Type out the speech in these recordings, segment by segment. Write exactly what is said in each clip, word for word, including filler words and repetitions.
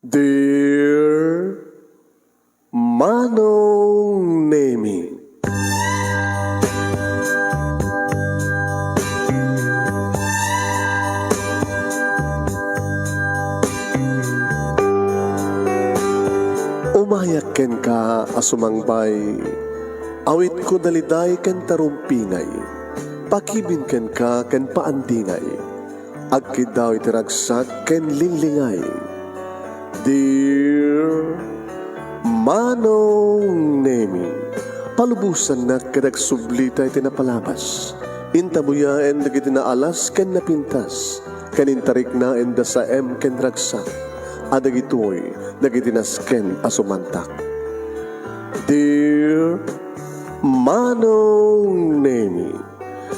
Dear Manong Nemi. Umayak kenka a sumangbay, awitko daliday ken tarumpingay, pakibin kenka ken paandingay. Agkiddaw iti ragsak ken linglingay. Dear Manong Nemi, palubosannak ket agsublita iti napalabas. Intabuyaen dagiti naalas ken napintas, ken intariknaen da saem ken ragsak, a dagitoy dagiti nasken a sumantak. Dear Manong Nemi,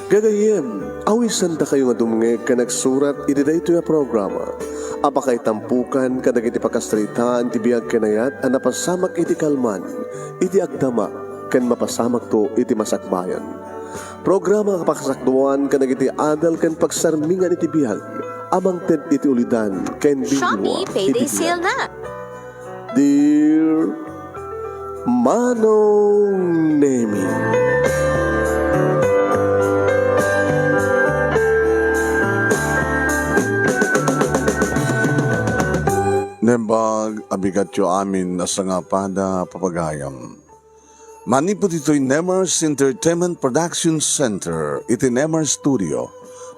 gagayyem, awisandakayo nga dumngeg ken agsurat iti daytoy a programa a pakaitampokan kadagiti pakasaritaan ti biag ken ayat a napasamak iti kalman, iti agdama, ken mapasamakto iti masakbayan. Programa a pakasakduan kadagiti adal ken pagsarmingan iti biag a mangted iti ulidan ken Shopee bibiwa iti Payday biag. Sale na! Dear Manong Nemi. Nembag a bigatyo amin a sangapada, papagayam. Manipud ditoy Nemers Entertainment Production Center iti Nemers Studio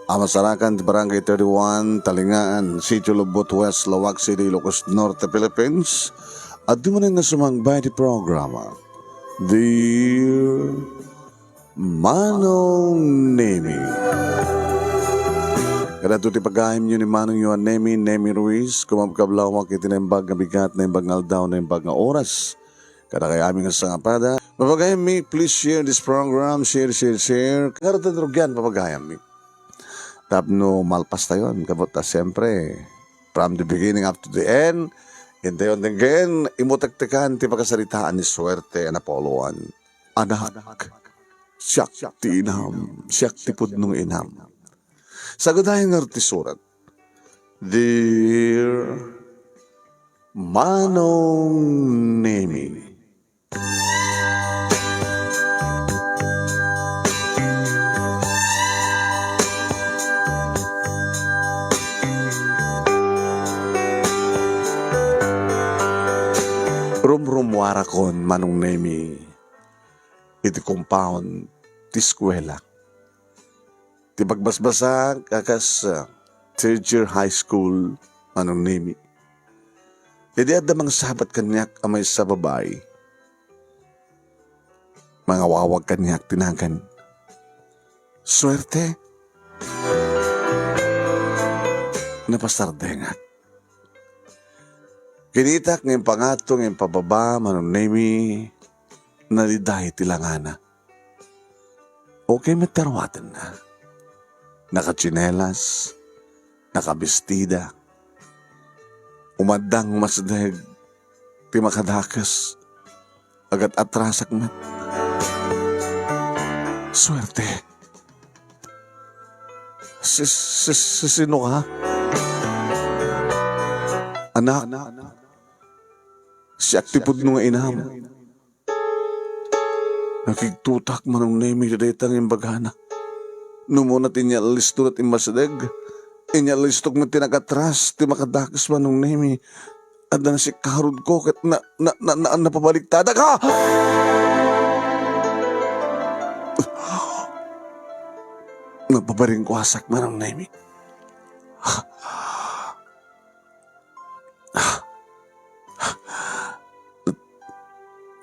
a masarakan ti Barangay thirty-one, Talingaan, Sitio Lubot West, Laoag City, Ilocos Norte, Philippines, adu manen nga sumangbay ti programa. Dear Manong Nemi. Kadagito ti pagayamyo ni Manongyo a Nemi, Nemi Ruiz, kumabkablawak iti naimbag nga bigat, naimbag nga aldaw, naimbag nga oras. Kadakayamin nga sangapada. Papagayammi, please share this program. Share, share, share. Ngarud ti rugian, papagayammi. Tapno malpastayon, kabut ta, siyempre, from the beginning up to the end, intayon denggen, imutektekan ti pakasaritaan ni Suerte a Napoleon. Anak, siak ti inam, siak ti pudno nga inam. Sagadayen ngarud ti surat. Dear Manong Nemi. Rumrummuarakon, Manong Nemi, iti compound ti eskuela. Ti pagbasbasaak a kas, ah, third year high school, Manong Nemi. Idi adda mangsabat kaniak a maysa a babai, mangawawag kaniak ti nagan. Suerte. Napasardengak. Kinitak nga impangato nga impababa, Manong Nemi, naliday ti langana. Okay met ti aruatenna. Nakatsinelas, nakabestida. Umaddang masdeg ti makadakes. Agat-atrasak met. Suerte. Si, si, si, sino ka? Anak, siak ti pudno nga inam. Nakigtutak, Manong Nemi, ti dayta nga imbagana. Numona ti inyallisto ket immasdeg. Inyallistok met ti nakatras, ti makadakes, Manong Nemi. Adda nasikarudko ket na, na, na, na, napabaliktadaka! Napabaringkuasak, Manong Nemi.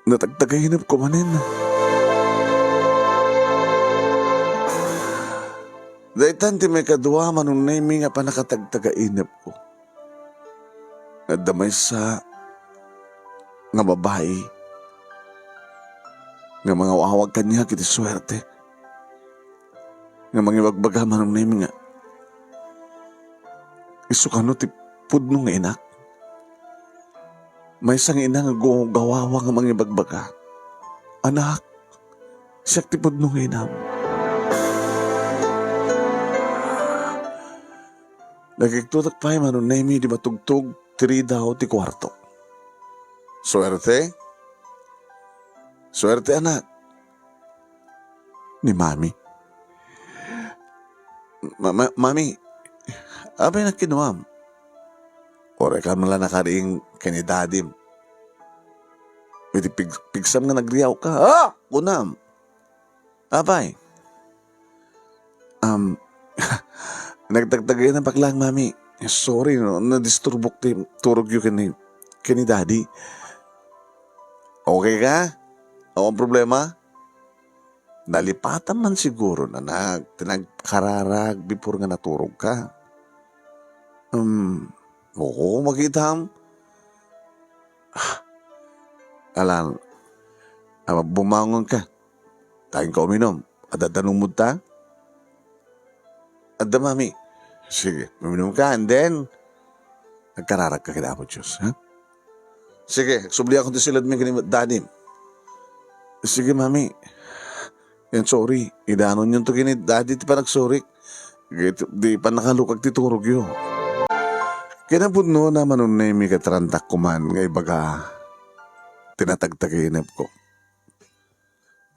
Natagtagainepko manen. Daytan ti maikadua, Manong Nemi, nga pannakatagtagainepko. Adda maysa nga babai nga mangawawag kaniak iti suerte. Nga mangibagbaga, Manong Nemi, nga isu kano ti pudno nga inak. Maysa nga ina nga gu-, gawawa nga mangibagbaga, "Anak, siak ti pudno nga inam." Nakigtutak pay, Manong Nemi, di matugtog ti ridaw ti kuarto. Suerte? Suerte, anak. Ni Mami. Ma-, ma-, Mami, apay nakinuam? Uray ka man la nakariing ken ni Dadim. Iti pig-, pigsam nga nagriaw ka. Ah! Kunam. Apay? Um, nagtagtagainapak lang, Mami. Sorry, no, nadisturbok ti turogyo ken ni, ken ni Daddy. Okay ka? Awan problema? Nalipatan man siguro, anak, ti nagkararag before nga naturog ka. Um, oo, makitam. Ah, alan, ah, bumangon ka. Kain ka uminom. Adda danumod ta? Adda, Mami. Sige, uminom ka, and then, nagkararag ka ken Apo Dios, ha? Sige, agsubliakon ti siledmi ken ni Daddy. Sige, Mami. Yan, sorry. Idanonyon to ken ni Daddy ti panagsurik. Di, di panakalukag ti turogyo. Kinapudno na Manong Nemi ket rantak kuman nga ibaga ti natagtagainepko.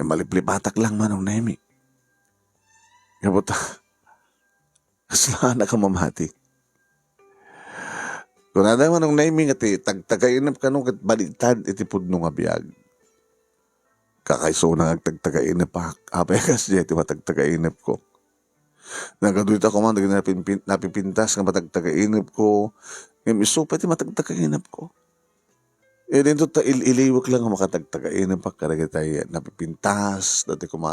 Maliplipatak lang, Manong Nemi. Ngem ta, kasla a nakamamati. Kunada, Manong Nemi, nga ti tagtagainep kano ket baliktad iti pudno nga biag. Kakaisuna nga agtagtagainepak. Apay a kasdiay ti matagtagainepko? Nagaduy ta koma dagiti napinpin-, napipintas nga matagtagainepko. Ngem isu pay ti matagtagainepko. Idinto ta il-iliwek lang nga makatagtagainepak kadagiti napipintas, dati koma,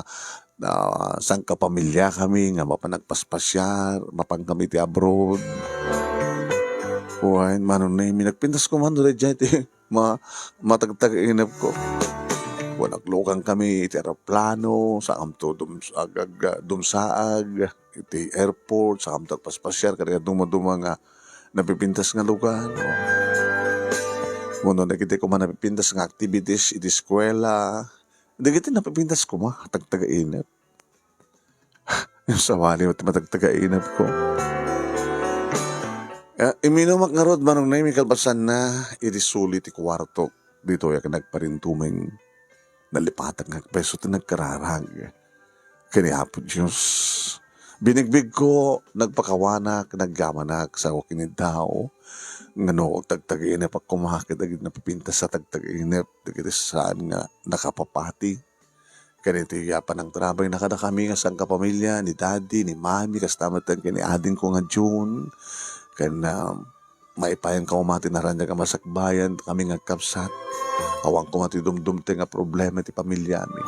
ah, sangkapamiliakami nga mapan nagpaspasiar, mapankami iti abroad. Wen, Manong Nemi, nagpintas koma no daydiay ti ma-, matagtagainepko. Wen, aglukankami iti eroplano, saankamto dum-, ag-, ag-, dumsaag iti airport, saankamto agpaspasiar kadagiti dumaduma nga napipintas nga lugar, no? Wenno dagiti koma napipintas nga activities iti eskuela, dagiti napipintas koma, tagtagainep. Sabali met ti matagtagainepko. Eh, iminumak ngarud, Manong Nemi, kalpasanna, idi suli ti kuartok. Ditoy a nagparintumeng. Nalipatak nga agpeso ti nagkararag ken ni Apo Dios. Binigbigko, nagpakawanak, nagyamanak, sao ken ni Dao. Ngano, tagtagainep a kumakit, dagiti napipintas a tagtagainep, dagiti saan nga nakapapati. Ken iti, ah, panangturabayna kadakami nga sangkapamilya, ni Daddy, ni Mami, kasta met ken ni adingko nga June. Ken, ah, maipayan koma ti naraniag a masakbayan kami nga agkabsat. Awan koma ti dumdumteng a problema ti pamiliami.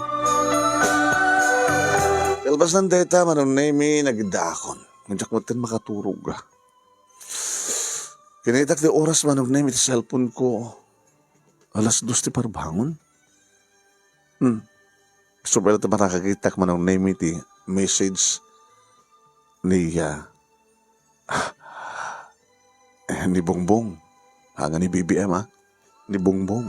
Kalpasan dayta, Manong Nemi, nagiddaakon. Nga diak metten makaturog. Kinitak ti oras, Manong Nemi, ti cellphone ko. Alas dos ti parbangon. Hmm. Subay latta a nakakitak, Manong Nemi, ti message ni, ah, ni Bongbong. Ah, nga ni B B M, ah. Ni Bongbong.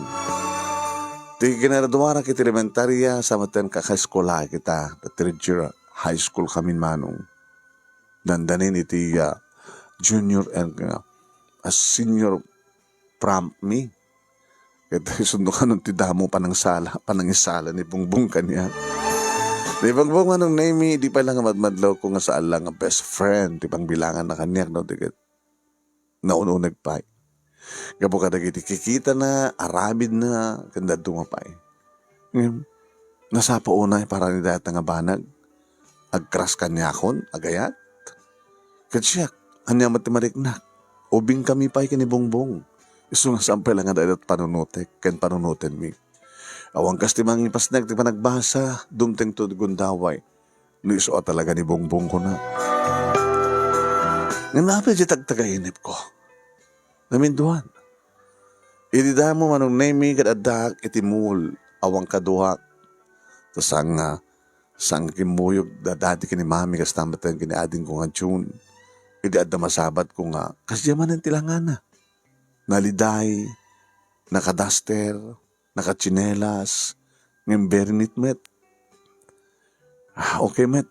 Ti kinaraduarak iti elementaria, sa metten kakaeskuela kita, ta third year high school kami, Manong. Dandanin iti, ah, junior and, ah, ah, senior prom mi. Ket isunno kanon ti damo panangsala, panangisala ni Bongbong kaniak. Ni Bongbong, Manong Nemi, di pay la nga madmadlawko nga saan la nga best friend ti pangbilanganna kaniak, no, di ket naun-uneg pay. Gapu kadagiti kikitana, aramidna, ken dadduma pay. Ngem, nasapa unay para ni dayta nga banag. Agkras kaniakon, agayat. Ket siak, ania met ti mariknak? Ubingkami pay ken ni Bongbong. Isu nga saan pay la nga dayta panunotek ken panunotenmi. Awan kas ti mangipasnek ti panagbasa, dumtengto ti gundaway. No isu a talaga ni Bongbong, kuna. Ngem apay diay tagtagainepko? Naminduan. Idi damo, Manong Nemi, ket addaak iti mall, awan kaduak. Ta saan nga, saan nga kimmuyog da Daddy ken ni Mami, kasta met ken ni adingko nga June. Idi adda masabatko nga, kasdiay manen ti langana. Naliday, nakadaster, nakatsinelas, ngem very neat met. Ah, okay met.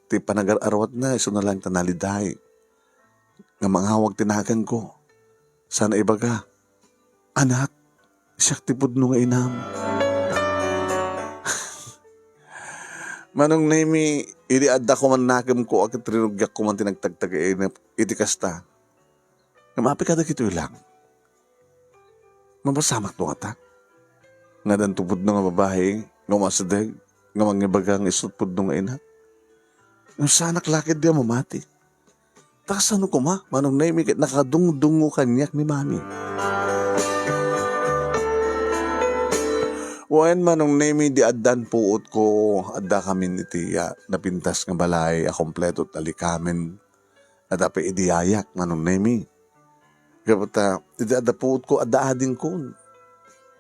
Ti panagar-aruatna, isuna laeng ta naliday. Nga mangawag ti naganko. Sana ibaga, "Anak, siak ti pudno nga inam." Manong Nemi, idi adda koman nakemko a ket rinugyak koman ti nagtagtagainep iti kasta. Ngem apay kadagitoy lang? Mapasamakto ngata? Nga addanto pudno nga babai nga umasideg nga mangibaga nga isu ti pudno nga ina? Ngem saanak la ketdi a mamati. Ta kasano koma, Manong Nemi, ket nakadungdungngo kaniak ni Mami? Wen, Manong Nemi, idi addan puotko, addakamin iti, ah, napintas nga balay a kompleto ti alikamen. Adda pay idi yayak, Manong Nemi. Gapu ta, idi adda puotko, adda adingko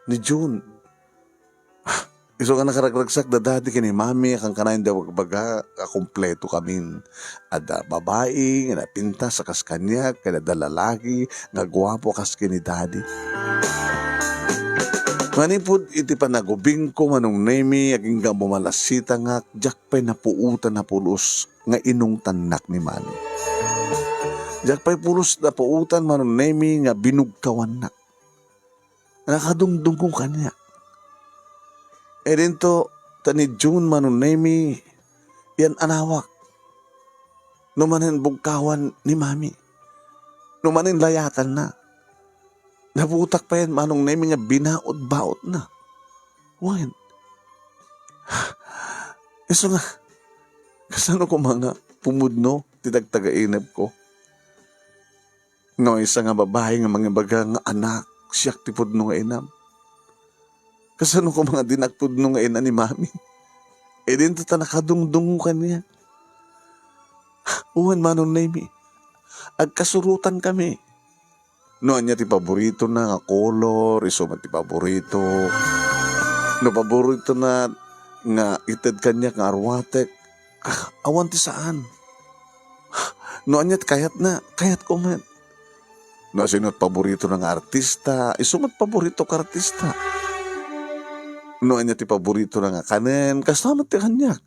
ni June. Isu nga nakaragragsak da Daddy ken ni Mami a kankanayon ti agbaga a kompleto kamin. Adda babai nga napintas a kas kaniak, ken adda lalaki nga guapo a kas ken ni Daddy. Manipud iti panagubingko, Manong Nemi, agingga bumalasitangak, diak pay napuotan a pulos nga inungtannak ni Mami. Diak pay pulos napuotan, Manong Nemi, nga binugkawannak. Nakadungdungngo kaniak. Idinto ta ni June, Manong Nemi, yan-anawak. No manen bugkawan ni Mami. No manen layatanna. Nabutak pay, Manong Nemi, nga binaot-baotna. Wen. Isu nga, kasano koma nga pumudno ti tagtagainepko? No maysa nga babai nga mangibaga nga, "Anak, siak ti pudno nga inam." Kasano koma nga dinak pudno nga ina ni Mami? Idinto ta nakadungdungngo kaniak. Wen, Manong Nemi, agkasurotankami. No ania ti paboritona nga kolor, isu met ti paborito. No paboritona nga ited kaniak nga arwatek, ah, awan ti saan. No ania ti kayatna, kayatko met. No sino ti paboritona nga artista, isu met paboritok nga artista. No ania ti paboritona nga kanen, kasta met ti kaniak.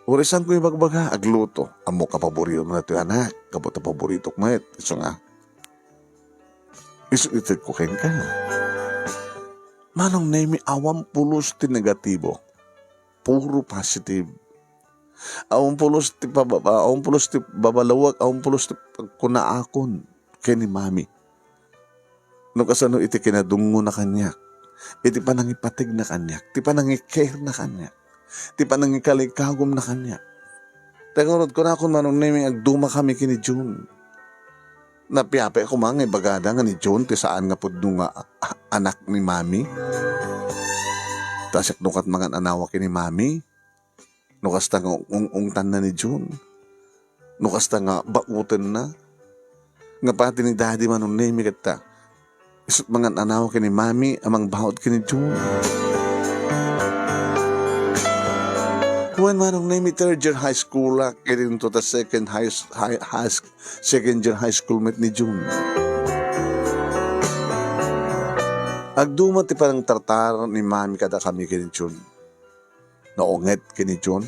Uray saanko ibagbaga, agluto. Ammok a paboritom daytoy, anak, gapu ta paboritok met. Isu nga, isu itedko kenka. Manong Nemi, awan pulos ti negatibo. Puro positive. Awan pulos ti pababa-, awan pulos ti babalawek, awan pulos ti pagkunaakon ken ni Mami. No kasano iti kinadungngona kaniak, iti panangipategna kaniak, ti panangi-care-na kaniak, ti panangikalikagumna kaniak. Ta ngarud, kunakon, Manong Nemi, agdumakami ken ni June. Napiapay koma nga ibagada nga ni June ti saan nga pudno nga a-, a-, anak ni Mami. Ta siak no ket mangan-anawa ken ni Mami, no kasta nga ung-ungtanna ni June, no kasta nga baotenna, nga pati ni Daddy, Manong Nemi, ket ta, isut mangan-anawa ken ni Mami a mangbaot ken ni June. Wen, Manong Nemi, third year high school ak, idinto ta second high, high, high, second year high school met ni June. Agduma ti panangtartar ni Mami kadakami ken ni June. Naunget ken ni June,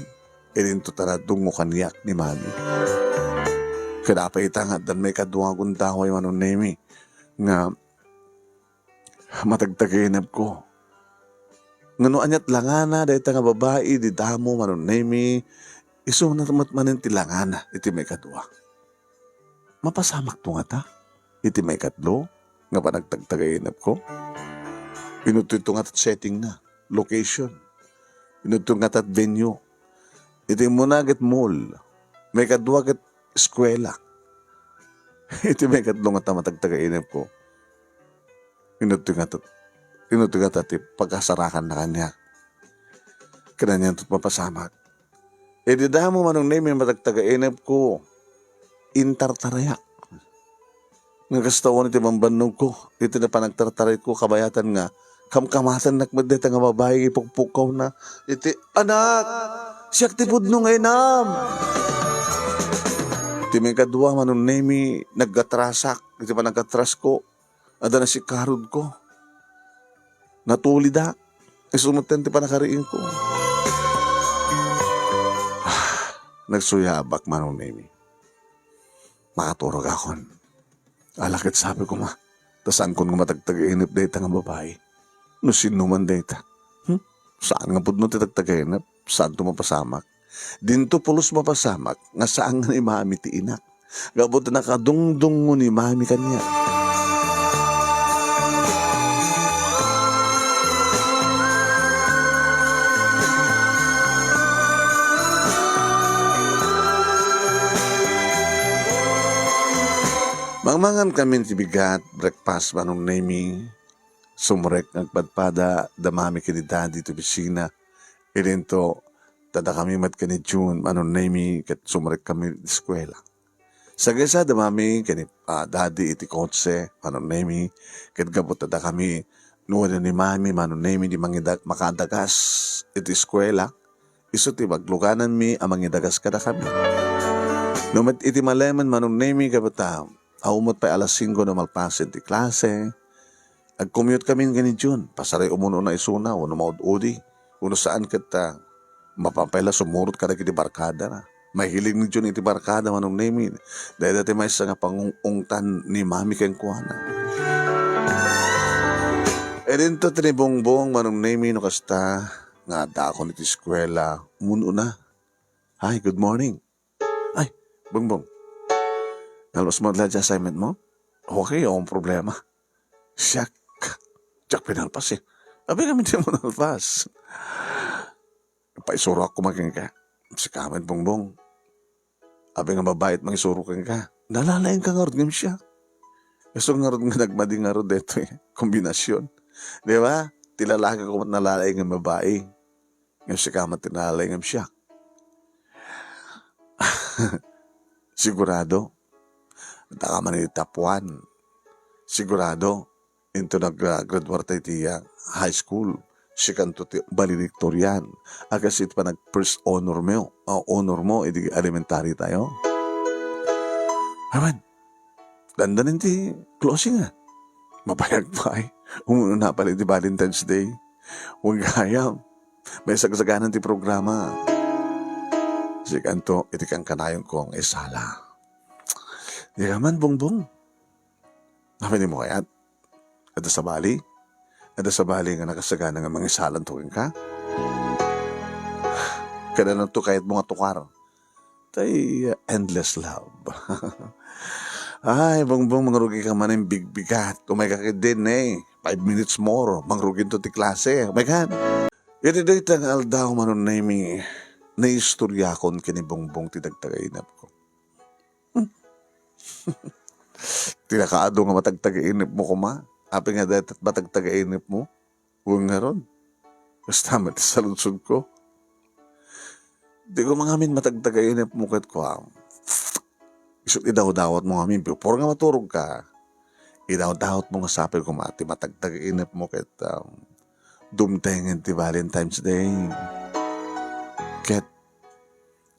idinto ta nadungngo kaniak ni Mami. Ket apay ita nga addan maikadua a gundaway, Manong Nemi, nga matagtagainepko. Nga no aniat langana dayta nga babai, di damo, Manong Nemi, isu met manen ti langana iti maikadua. Mapasamakto ngata iti maikatlo nga panagtagtagainepko? Inuttoyto ngata ti settingna, location. Inuttoyto ngata ti venue. Iti immuna ket mall. Maikadua ket eskuela. Iti maikatlo ngata matagtagainepko. Inuttoy ngata, inuttoy ngata ti pagkasarakanna kaniak. Ket anianto ti mapasamak. Idi damo, Manong Nemi, matagtagainepko, intartarayak. Nga kasta awan iti bambannogko, iti napanagtartarayko, kabayatan nga kamkamatennak met dayta nga babai nga ipukpukkawna iti, "Anak, siak ti pudno nga inam." Iti maikadua, Manong Nemi, naggatrasak iti panaggatrasko. Adda nasikarodko. Natulidak. Isu metten ti panakariingko. Nagsuyabak, Manong Nemi. Makaturogakon. Ala ket sabi koma, ta saankon nga matagtagainep dayta nga babai. No sinoman dayta. Hmm? Saan nga pudno ti tagtagainep? Saanto mapasamak? Dinto pulos mapasamak nga saan nga ni mami ti inak. Gapu ta nakadungdungo ni mami kaniak. Mangmangan kami ti bigat, breakfast, Manong Nemi. Sumrek nga agpadpada da mami ken ni daddy ti opisina. Idinto, ta dakami met ken ni June, Manong Nemi, ket sumrek kami iti eskuela. Sagaysa da mami ken ni, ah, daddy iti kotse, Manong Nemi, ket gapu ta dakami, no wen ni mami, Manong Nemi, di mangida-, makaadagas iti eskuela, isu ti baglugananmi a mangidagas kadakami. No met iti malemen, Manong Nemi, gapu ta, awan met pay alas singko no malpasen ti klase, agcommute kami ken ni June, pasaray umuna isuna, wenno maud-udi, wenno saan ket, ah, mapapay la sumurot kadagiti barkadana. Mahilig ni June iti barkada, Manong Nemi. Dayta ti maysa nga pangung-ungtan ni mami kenkuana. Idinto ti ni Bongbong, Manong Nemi, no kasta nga addaakon iti eskuela, umuna. Hi, good morning. Ay, Bongbong. Nalpas mo la ti assignment mo? Okay, awan problema. Siak, diak pinalpas eh. Abi ngamin dimo nalpas. Paisuroak koma kenka. Sika met, Bongbong. Abi nga babai ti mangisuro kenka. Nalalaingka ngarud ngem siak. Isu ngarud nga nagmadi ngarud daytoy kombinasion. Di ba? Ti lalaki koma nalalaing ngem babai. Ngem sika met ti nalalaing ngem siak. Sigurado. Adda ka man iti top one. Sigurado. Into nag-, ah, graduar tayo iti, ah, high school. Sikanto ti valedictorian. A kas iti panag first honor mo, ah, honor mo, iti elementary tayo. Aman, dandanin ti closing, ah. Mabayag pay. Umuna pay iti Valentine's Day. Wen gayam. Maisagsaganan ti programa. Sikanto iti kankanayonko nga isala. Di ka man, Bongbong. Napay mo kayat? Adda sabali? Adda sabali nga nakasagana nga mangisalanto kenka? Kadanto kayatmo nga tukar? Tay, uh, endless love. Ay, Bongbong, mangrugi ka manen bigbigat. Umayka ketdin, eh. Five minutes more, mangruginto ti klase. Umayka. Iti dayta nga aldaw, Manong Nemi, naistoriakon ken ni Bongbong ti tagtagainepko. Ti nakaadu nga matagtagainepmo koma. Apay nga dayta matagtagainepmo? Wen ngarud, kasta met ti saludsodko. Di koma ngamin matagtagainepmo ket kuam. Isu ti idawdawatmo ngamin before nga maturogka. Idawdawatmo nga sapay koma ti matagtagainepmo ket, um, dumtengen ti Valentine's Day. Ket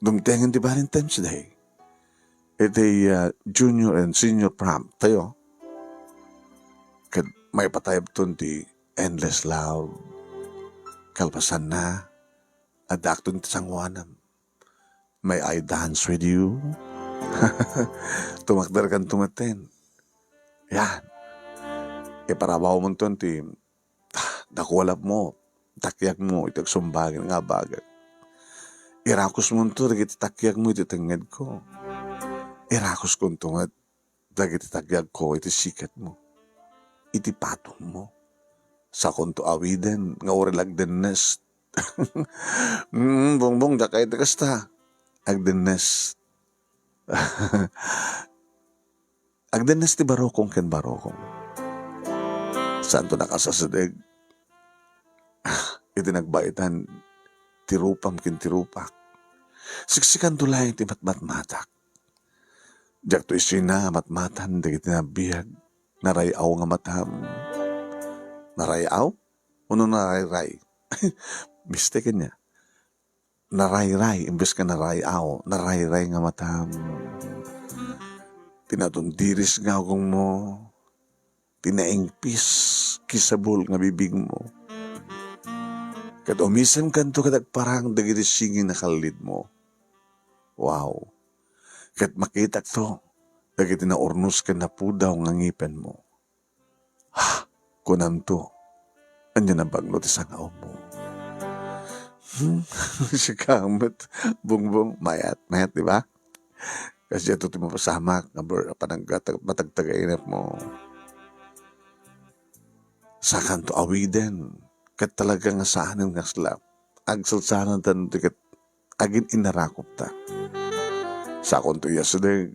dumtengen ti Valentine's Day. Iti, uh, junior and senior prom tayo. Ket maipatayabton ti endless love. Kalpasanna, addaakton ti sangoanam. May I dance with you? Tumakderkanto metten. Yan. Iparabawmonton ti dakualapmo, takiagmo iti agsumbagen nga abagek. Irakusmonto dagiti takiagmo iti tengngedko. Irakuskonto met dagiti takiagko iti siketmo, iti patongmo. Sakonto awiden nga uray la agdennes. Mm, Bongbong, diak kayat ti kasta. Agdennes. Agdennes ti barokong ken barokong. Saanto nakasasideg. Iti nagbaitan ti rupam ken ti rupak. Siksikanto laeng ti matmatmatak. Diakto isuna a matmatan dagiti nabiag, naray-aw nga matam. Naray-aw? Wenno narayray? Mistake niya. Narayray imbes nga naray-aw, narayray nga matam. Ti nadundiris nga agongmo, ti naingpis, kisabul nga bibigmo. Ket umisemkanto ket agparang dagiti singin a kallidmo. Wow! Ket makitakto dagiti naurnos ken napudaw nga ngipenmo. Ha, kunanto, ania nabagno ti sangaummo. Hmm? Sika met, Bongbong, mayat, mayat, di ba? Kasdiay ti mapasamak nga ber-, panaggatag-, matagtagainepmo. Sakanto awiden, ket talaga nga saanen nga asla. Agsalsalaantan ti ket agin-inarakupta. Sakonto iyasideg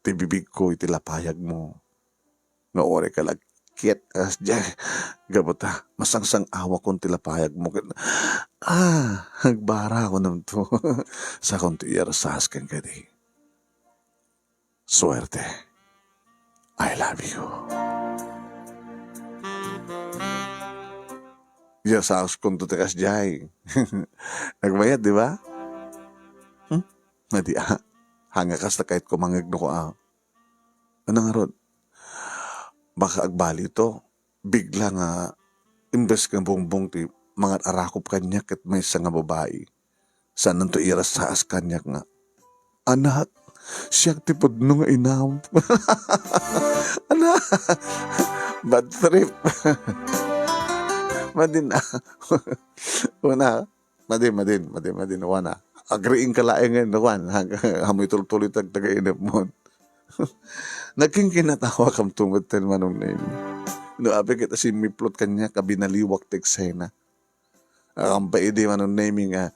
ti bibigko iti lapayagmo. Nga uray ka la ket, ah, diay, gapu ta masangsang-awakon ti lapayagmo ket, ah, agbarakonto. Sakonto iyarsaas ken kadi. Suerte. I love you. Iyarsaaskonto ti kasdiay. Nagbayat, di ba? Hmm? Madi, ah. Hanga kasta kayat kumangeg no ko, ah. Ano ngarud? Baka agbalito. Bigla nga, imbes nga Bongbong ti mangar-arakop kaniak ket maysa nga babai. Saanto iyarsaas kaniak nga, "Anak, siak ti pudno nga inam." Anak, bad trip. Madin, una, Madin, madin, madin, madin, wana. Agriingka laeng ngayen, kuan, ha, amoy tultuloy ti agtagainepmon. Nagkinkinatawakamto metten, Manong Nemi. No, apay ket simmiplot kaniak a binaliwak ti eksena. Akan pay idi, Manong Nemi, nga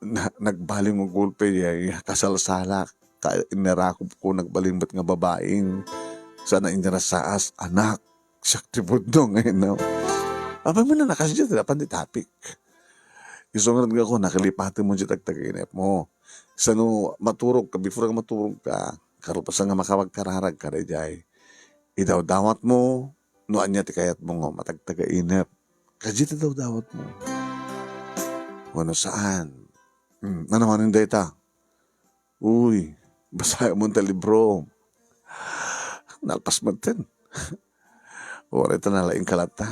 na-, nagbaliw nga gulpe, ya, ya, kasalsalak, ka-, inarakopko, nagbalin met nga babaeng sana inrassaas, "Anak, siak ti pudno nga inam." Apay man a, kasdiay ti apan ti topic. Isu ngarud nga kuan, nakalipatem met diay ti agtagainepmo. Sano maturogka, before nga maturogka, karupasan nga makapagkararagka daydiay. Idawdawatmo no ania ti kayatmo nga matagtagainep. Kasdiay ti dawdawatmo. Wenno saan? Hmm, nano manen dayta? Uy, basaem ta libro. Nalpas metten. Uray ta nalaingka latta.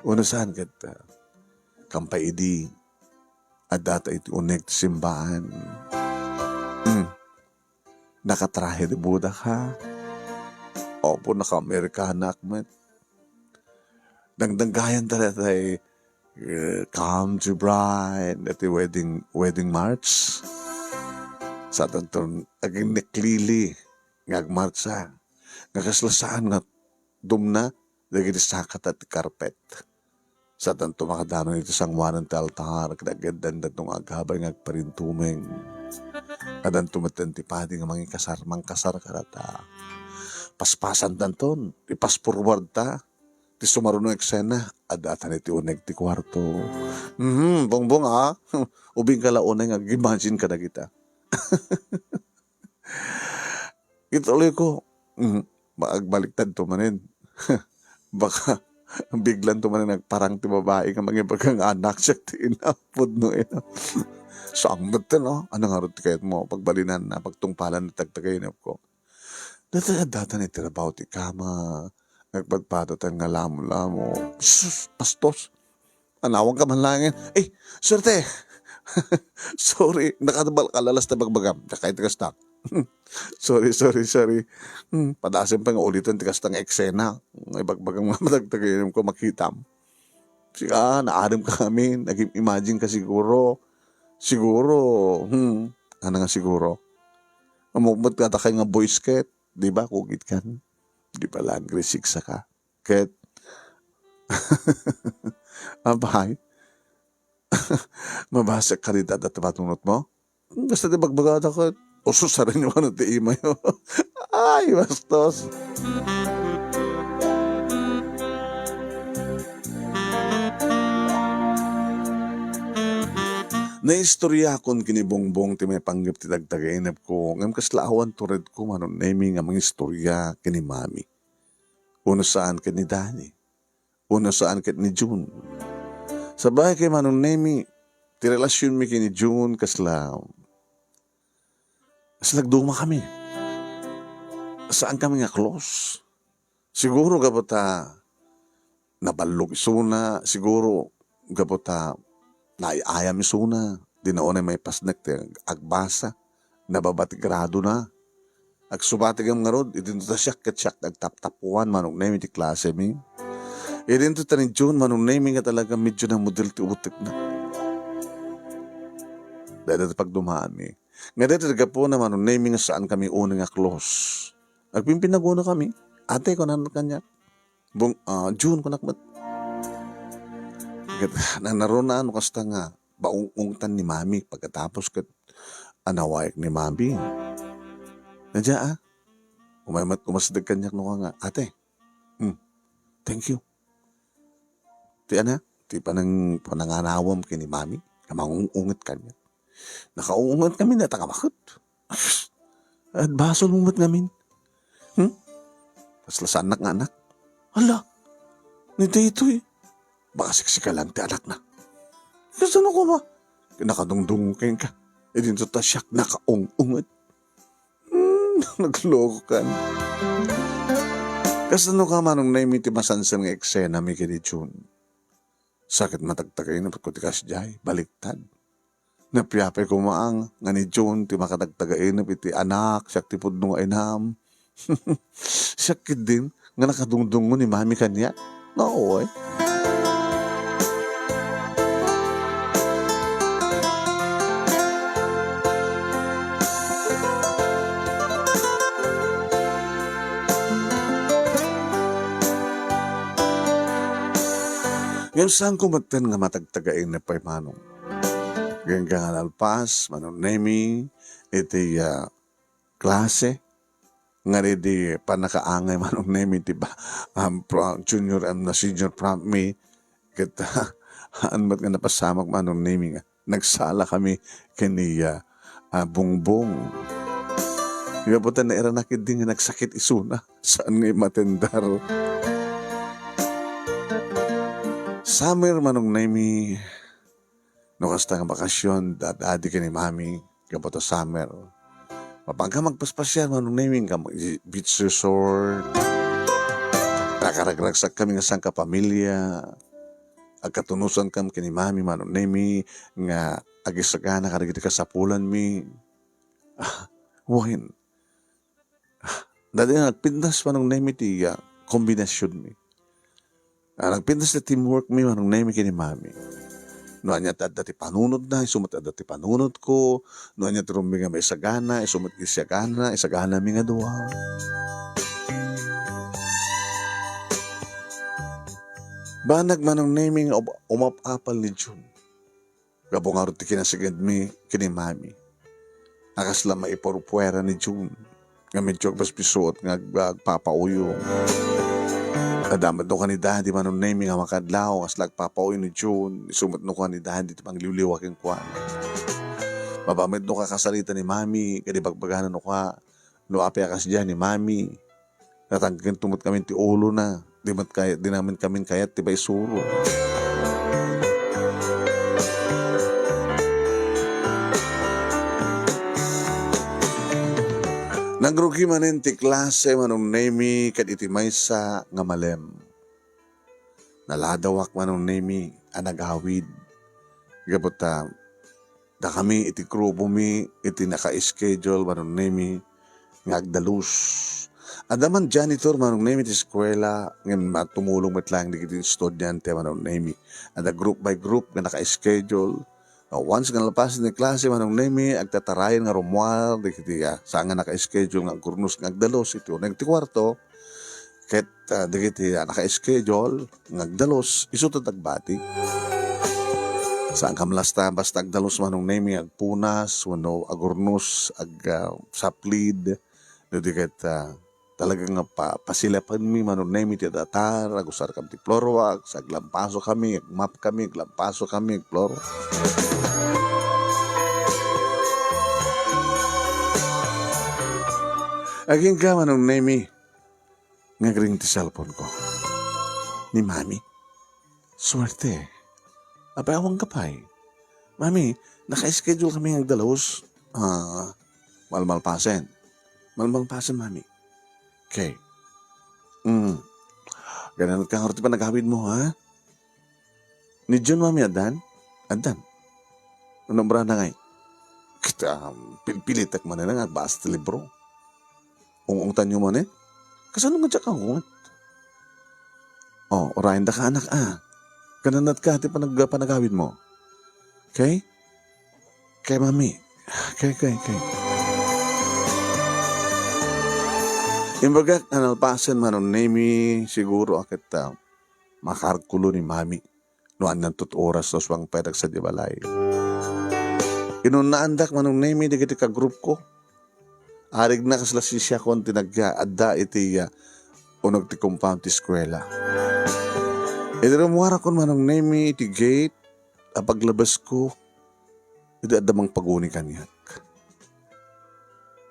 Wenno saan ket, ah, kampay idi, addata iti uneg ti simbaan. Hmm. Nakatrahe ti bodak, ha? Apo, naka-Amerikana ak met. Dangdanggayan ta daytay, eh, Come to Bride, daytay wedding, wedding march. Saanton agin-, neklili nga agmartsa. Nga kasla saan nga dumna dagiti sakat ti karpet. Saanto makadanon iti sangoanan ti altar, ket agyaddanda nga agabay nga agparintumeng. Addanto metten ti padi nga mangikasar, mangkasar kadata. Paspasandanton, i-fast forward ta. Ti sumaruno nga eksena, addatan iti uneg ti kuarto. Mhm, Bongbong, ah. Ubingka la unay nga ag-imagine kadagita. Ituloyko, mm, baka agbaliktadto manen. Baka biglanto manen agparang ti babai nga mangibaga nga anak siak ti ina, pudno ina. Saan metten, no? Ano ngarud ti kayatmo? Pagbalinan na, pagtungpalan na ti agtagainepko. Dayta addatan iti rabaw ti kama, nagpadpadatan nga lamo-lamo. Sus, bastos! Anawanka man laengen. Eh, suerte! Sorry, nakadbal ka lalas ta bagbagam. Dakay ti kasta. Sorry, sorry, sorry. Hmm, padasem pay nga ulitan ti kasta nga eksena. Nga ibagbagam nga matagtagainepko, makitam. Sika, naadem ka amin. Nag-imagine ka siguro. Siguro, hmm, ano nga siguro? Amok met nga dakay nga boys ket, di ba, kugit kan? Di ba lang, grade six ka? Ket, apay, mabasek ka dita dayta patunotmo? Basta ti bagbagada ket, usus a rinyo kano ti imayo. Ay, bastos. Naistoriakon ken ni Bongbong ti maipanggep ti tagtagainepko, ngem kasla awan turedko, Manong Nemi, nga mangistoria ken ni Mami. Uno saan ken ni Dani. Uno saan ket ni Jun. Sabay ken Manong Nemi, ti relasionmi ken ni Jun kasla, kasla agduma kami. Saan kami nga close. Siguro gapu ta naballog isuna, siguro gapu ta naay-ayam isuna, dina unay maipasnek ti ag-, agbasa, nababa ti gradona. Agsubatigem ngarud, idinto ta siak ket siak ti agtaptapuan, Manong Nemi, ti klasemi. Idinto ta ni June, Manong Nemi, nga talaga medyo namudel ti utekna. Dayta ti pagdumaanmi. Nga dayta ti gapuna, Manong Nemi, nga saankami unay nga close. Agpimpinaguna kami. "Ate," kunana kaniak. "Bung-, ah, June," kunak met. Ket nanaruna no kasta nga baung-ungtan ni Mami pagkatapos ket anawaek ni Mami. Nadia, ah. Umay met kumasdek kaniak no nga, "Ate, hmm, thank you." Ti ana, ti panang-, pananganawem ken ni Mami, nga mangung-unget kaniak. Nakaung-unget ngamin, dayta nga baket. At basolmo met ngamin. Hmm? Kasla saannak nga anak. Hala, ni daytoy. Baka siksika lang ti anakna. Kasano koma? Nakadungdungo kenka. Idinto ta siak nakaung-unget. Hmm, naglokokan. Kasano ka, Manong Nemi, ti masansan nga eksenami ken ni June? Sakit matagtagainep ko ti kasdiay, baliktad. Napiapay ko maang nga ni June ti makatagtagainep iti anak, siak ti pudno nga inam. Siak ketdin nga nakadungdungo ni Mami kaniak. Nga, oy. Ngem saanko metten nga matagtagainep pay, Manong. Agingga nga nalpas, Manong Nemi, iti, ah, klase, nga idi pannakaangay, Manong Nemi, ti ba-, um, pro-, junior, um, na senior prom mi, ket, haan met nga napasamak, Manong Nemi, nga nagsala kami ken ni, ah, ah, Bongbong. Gapu ta nairana ketdi nga nagsakit isuna. Saan nga imatendar. Summer, Manong Nemi, no kasta nga bakasyon, dad-adi ken ni Mami, gapu ta summer. Mapanka magpaspasiar, Manong Nemi, nga mag-, beach resort. Nakaragragsak kami nga sangkapamilya. Agkatunosan kam ken ni Mami, Manong Nemi, nga agisagana kadagiti kasapulanmi. Ah, wen. Daydi nga nagpintas, Manong Nemi, ti, ah, kombinasyonmi. Ah, nagpintas ti teamworkmi, Manong Nemi, ken ni Mami. No ania ti adda ti panunotna, isu met adda ti panunotko. No ania ti rummi nga maisagana, isu met isagana, isaganami nga dua. Banag, Manong Nemi, nga um-, umap-apal ni June. Gapu ngarud ti kinasingedmi ken ni Mami. A kasla maipurpuera ni June nga medyo agpaspisuot nga ag-, agpapauyo. Adda met no kua ni Daddy, Manong Nemi, nga makadlaw, kasla agpapauyo ni June, isu met no kua ni Daddy ti pangliwliwa kenkuana. Mapan met no kua kasarita ni Mami, ket ibagbagana no kua, no apay a kasdiay ni Mami. Natangkento met ngamin ti ulona. Di met kay-, di namin ngamin kayat ti maisuro. Nagrugi manen ti klase, Manong Nemi, ket iti maysa nga malem. Naladawak, Manong Nemi, a nagawid. Gapu ta dakami iti grupomi iti naka-schedule, Manong Nemi, nga agdalus. Adda man janitor, Manong Nemi, ti eskuela, ngem tumulong met laeng dagiti estudiante, Manong Nemi. Adda group by group nga naka-schedule. Nga once nga nalpasen ti klase, Manong Nemi, agtatarayan nga rummuar dagiti, ah, saan nga naka-schedule nga agkurnos nga agdalus iti uneg ti kuarto. Ket, ah, dagiti, ah, naka-schedule nga agdalus, isu ti agbati. Saan ka malasta, basta agdalus, Manong Nemi, agpunas, wenno agurnos, ag-, ah, saplid, no di ket, ah, talaga nga pa-, pasilapenmi, Manong Nemi, ti datar, agusarkam ti floor wax, aglampasokami, agmapkami, aglampasokami, agfloor wax. Agingga, Manong Nemi, nga agring ti cellphone ko. Ni Mami. Suerte. Apay, awan ka pay. Mami, naka-schedule kami nga agdalus. Ah, malmalpasen. Malmalpasen, Mami. Okay. Mm. Ganun ka nga ti panagawid mo, ha? Ni June, Mami, addan? Addan. Ano, obra na ngay? Kita, um, pilpilitek man na nga, basta libro. Ung-ungtanyo manen? Kasano nga diak agunget? O, urayendaka, anak, a. Kananatka ti panag-, panagawidmo. Okay? Okay, mami. Okay, okay, okay. Imbagak a nalpasen, Manong Nemi, siguro a ket, ah, makarkulo ni mami no anianto ti oras no suang pay dagsa di balay. Inunnaandak, Manong Nemi, dagiti kagrupko. Arigna kasla sisiakon ti nagyaadda iti, ah, uneg ti compound ti eskuela. Idi rummuarakon, Manong Nemi, iti gate a paglabesko, idi adda mangpaguni kaniak.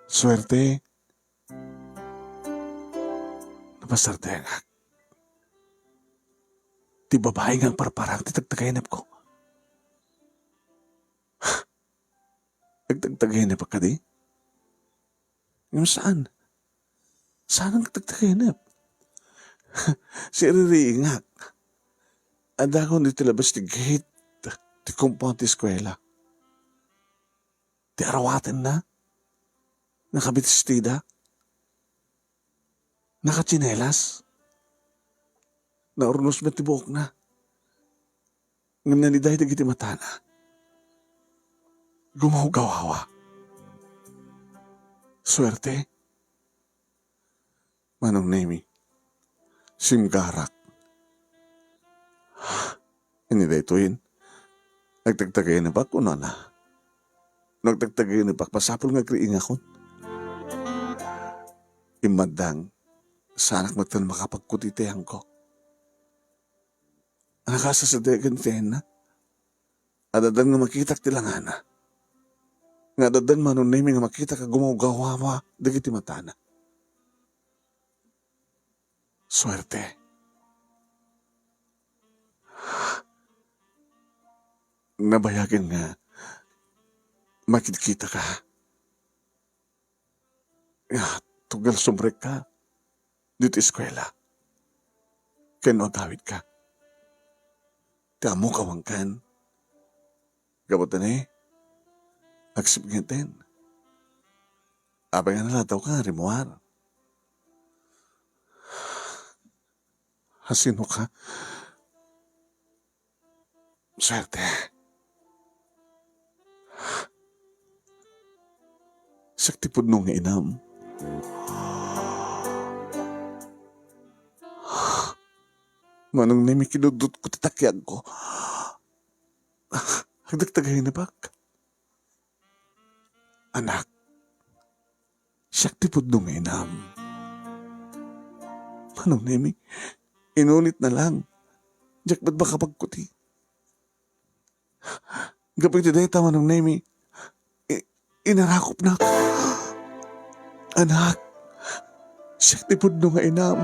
Suerte, napasartengak. Ti babai nga agparparang ti tagtagainepko. Agtagtagainep kadi? Ngem saan. Saan nga agtagtagainep? Siririingak. Addaakon iti labas ti gate ti compound ti eskuela. Ti arawatenna, nakabitestida, nakatsinelas, naurnos met ti buokna. Ngem naliday dagiti matana. Gumawgawawa. Suerte, Manong Nemi. Simgarak. Ania daytoyen? Agtagtagainep a kunana. No agtagtagainep a, masapul nga agriingakon. Immaddang, saanak met makapagkuti ti ayangko. Nakasasadegen ti ayanna. Addan nga makitak ti langana. Nga addan, Manong Nemi, nga makitak a gumawgawawa dagiti matana. Suerte. Nabayagen nga makitkitaka. Ah, tunggal sumrekka ditoy eskuela. Ken no agawidka, ti ammok a wangken. Gapu ta ni, agsipngeten. Apay nga nalatawka nga rimmuar? Asinoka? Suerte. Siak ti pudno nga inam. Manong Nemi, kinuddotko ti takiagko. Agdagdagaynebak. Anak, siak ti pudno nga inam. Manong Nemi, inunit na lang. Diak met makapagkuti. Gapu iti dayta, Manong Nemi, i-, inarakupnak. Anak, siak ti pudno nga inam.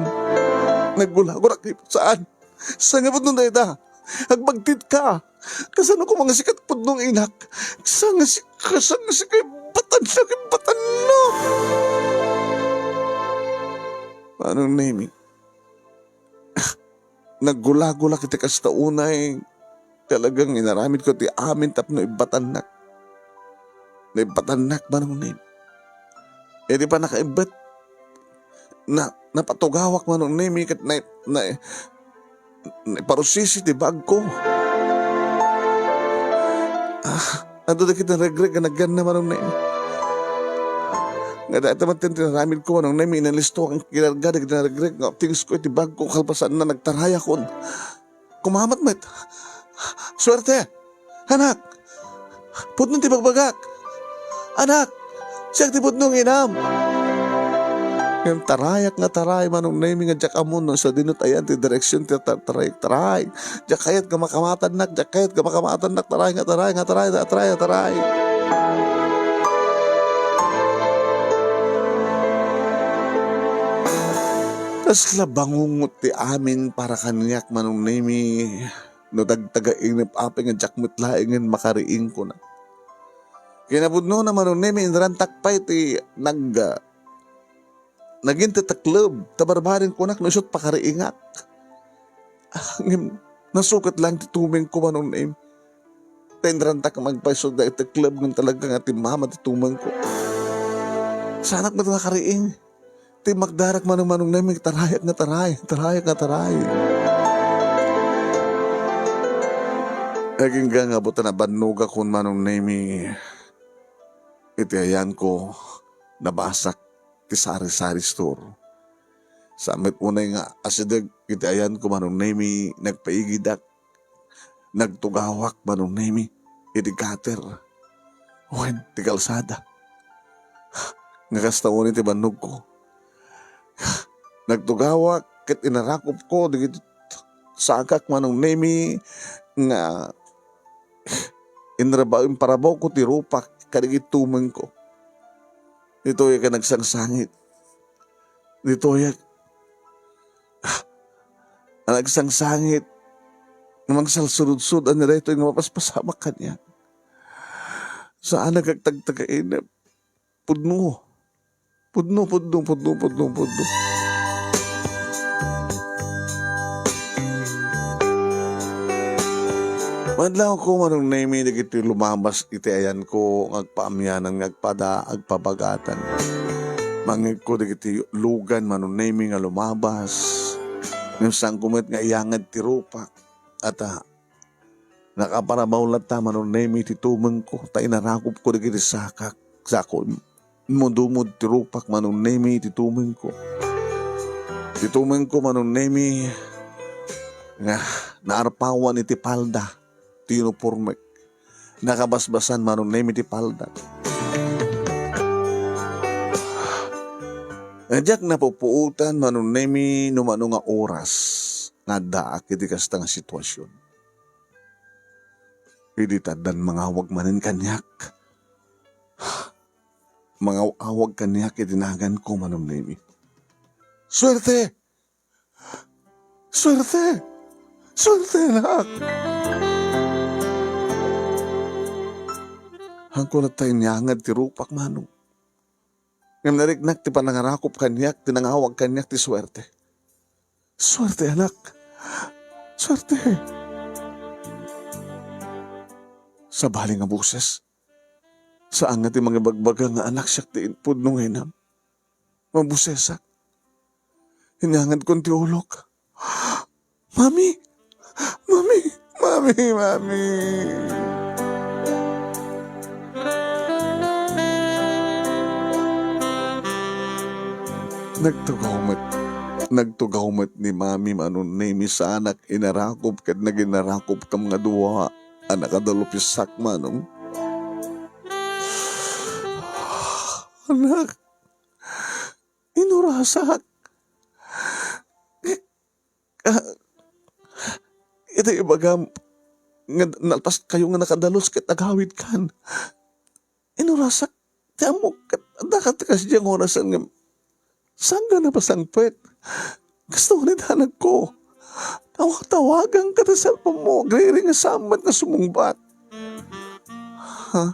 Naggulagurak, saan. Saan nga pudno dayta? Agbagtitka. Kasano koma nga sika ti pudno nga inak? Saan nga sika, saan nga sika, ibatannak, ibatannak. Manong Nemi, naggulagulak iti kasta unay, talagang inaramidko ti amin tapno ibatannak. Naibatannak, Manong Nemi. Iti pannakaibbet, na, napatugawak, Manong Nemi, ket na, na, naiparusisi ti bagko. Ah, adu dagiti naregreg nga nagyanna, Manong Nemi. Nga dayta met ti inaramidko, Manong Nemi, inalisto ang kinarga dagiti naregreg nga things ko iti bagko, kalpasanna, nagtarayakon. Kumamat met. Suerte! Anak! Pudno ti bagbagak! Anak! Siak ti pudno nga inam! Ngem tarayak nga taray, Manong Nemi, nga diak ammo no sadino ti ayan ti direksion ti tar-, taray, taray. Diak kayat nga makamatannak, diak kayat nga makamatannak, taray nga taray, nga taray, nga taray, nga taray. Kasla bangungot ti amin para kaniak, Manong Nemi, no tagtagainep apay nga diak met laengen makariing, kuna. Kinapudnona, Manong Nemi, inrantak pay ti nag-, nagin ti tekleb, ta barbareng kunak no isut pakariingak. Ah, ngem, nasukat lang ti tumengko, Manong Nemi. Ta inrantak nga agpayso dagiti tekleb ngem talaga nga timmama ti tumengko. Saanak met makariing. Timmakdarak, Manong, Manong Nemi, tarayak nga taray, tarayak nga taray. Agingga nga buta nabannogakon, Manong Nemi, iti ayanko, nabasak ti sari-sari store. Sa met unay nga asideg iti ayanko, Manong Nemi, nagpaigidak. Nagtugawak, Manong Nemi, iti gutter wen ti kalsada. Nga kasta unay ti bannogko. Nagtugawak ket inarakopko dagiti sakak, Manong Nemi, nga inraba-, imparabawko ti rupak kadagiti tumengko. Ditoy a nagsangsangit. Ditoy a, a nagsangsangit. Nga mangsalsurudsod a ni daytoy nga mapaspasamak kaniak. Saanak agtagtagainep. Pudno. Pudno, pudno, pudno, pudno, pudno. Madlawko, Manong Nemi, dagiti lumabas iti ayanko nga agpaamianan nga agpada, agpabagatan. Mangngegko dagiti lugan, Manong Nemi, nga lumabas. Ngem saanko met nga iyangad ti rupak. Ata, nakaparabaw latta, Manong Nemi, ti tumengko, ta inarakopko dagiti sakak. Sako, mudumod ti rupak, Manong Nemi, ti tumengko. Ti tumengko, Manong Nemi, nga naarpawan iti palda, ti uniformek. Nakabasbasan, Manong Nemi, ti palda. Nga diak napupuotan, Manong Nemi, no mano nga oras nga addaak iti kasta nga situasion. Idi ta addan mangawag manen kaniak, mangaw-awag kaniak iti naganko, Manong Nemi. Suerte! Suerte! Suerte, anak! Saanko latta inyangad ti rupak, Manong. Ngem nariknak ti panangarakop kaniak, ti nangawag kaniak ti suerte. Suerte, anak. Suerte. Sabali nga boses. Saan nga ti mangibagbaga nga anak siak ti pudno nga inam. Mabusesak. Inyangadkon ti ulok. Mami! Mami! Mami! Mami! Nagtugaw met, nagtugaw met ni Mami, Manong Nemi, saanak inarakop ket naginarakopkam nga dua a nakadalupisak, Manong. Anak, inurasak. Ah, iti ibagam nga nalpaskayo nga nakadalus ket agawidkan. Inurasak ti ammok ket adda ka ti kasdiay nga orasen ngem sangga napasangpet. Kasta unay danagko. Tawa-tawaganka ti cellphone mo. Agriring nga sammet nga sumungbat. Ha?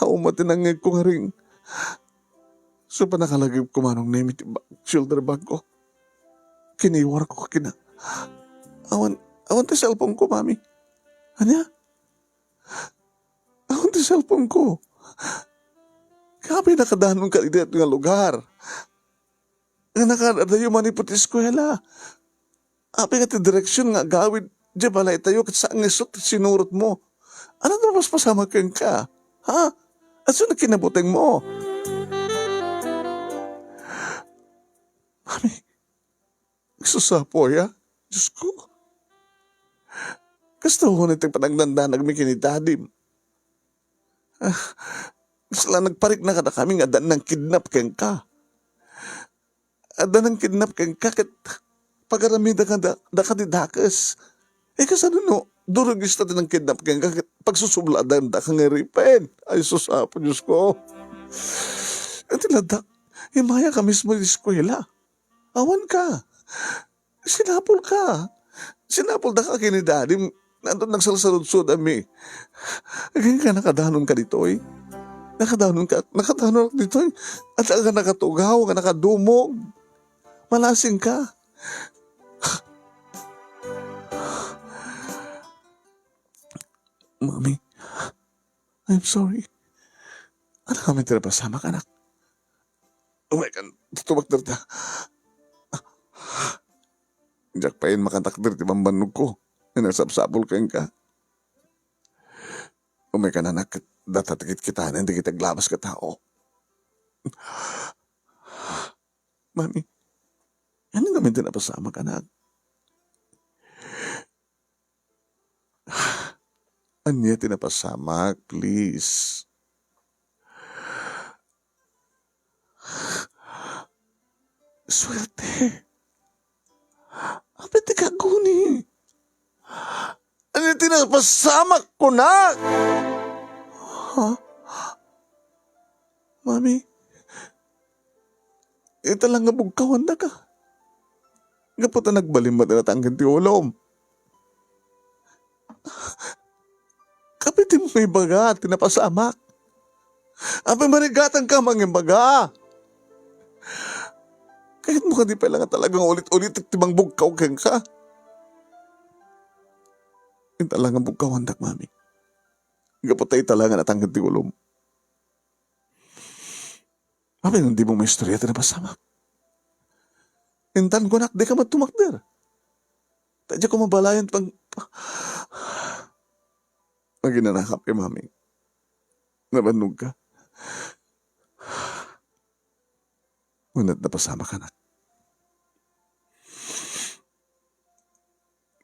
Awan met ti nangngegko nga ring. Sa panakalagipko, Manong Nemi, ti ba-, shoulder bag ko. Kiniwarko kina. Awan, awan ti cellphone ko, Mami. Ania? Awan ti cellphone ko. Apay nakadanonka idiay nga lugar? Nga nakadayo manipud ti eskuela. Apay nga ti direksion nga agawid diay balaytayo ket saan nga isu ti sinurotmo? Ania ti mapaspasamak kenka? Ha? Ania ti kinabutengmo? Mami, agsusapo aya? Diosko. Kasta unay ti panagdandanagmi ken ni Dadim. Ah, kasla nagparikna kadakami nga adda nangkidnap kenka. Adda nangkidnap kenka ket pagaramida kada, daka ti dakes. Eh, kasano no, durogista ti nangkidnap kenka ket pagsusubladandaka nga iripen? Ay, sus, Apo Diosko. Iti ladda, immayaka mismo iti eskuela. Awanka. Sinapulka. Sinapuldaka ken ni Dadim. Nandun nagsalsaludsod a mi. Agingga nakadanonka ditoy. Nakadanonka, nakadanon ditoy. Adda ka nakatugaw, nga nakadumog. Malasingka. Mami, I'm sorry. Ania ngamin ti napasamak, anak? Umaykan, tumakder ta. Diak pay makatakder ti bambannogko. Nga nagsapsapul kenka. Umaykan, anak, ket data ti kitkitaen dagiti aglabas a tao. Mami, ania ngamin ti napasamak, anak? Ania ti napasamak, please? Suerte. Apay ti kaguni? Ania ti napasamak, kunak? Ha? Mami, ita lang nga bugkawandaka. Gapu ta nagbalin met natangken ti ulom. Apay ti maibaga ti napasamak? Apay marigatangka mangimbaga? Kayatmo kadi pay la nga talaga nga ulit-ulitek ti mangbugkaw kenka? Ita lang nga bugkawandak, mami. Gapu ta ita lang nga natangken ti ulom. Apay nga dimo maistorya ti napasamak? Intan kunak, dika met tumakder. Ta diak mabalayan pag-, Aginanakap, eh, mami. Nabannogka. Ngunit napasamak, anak.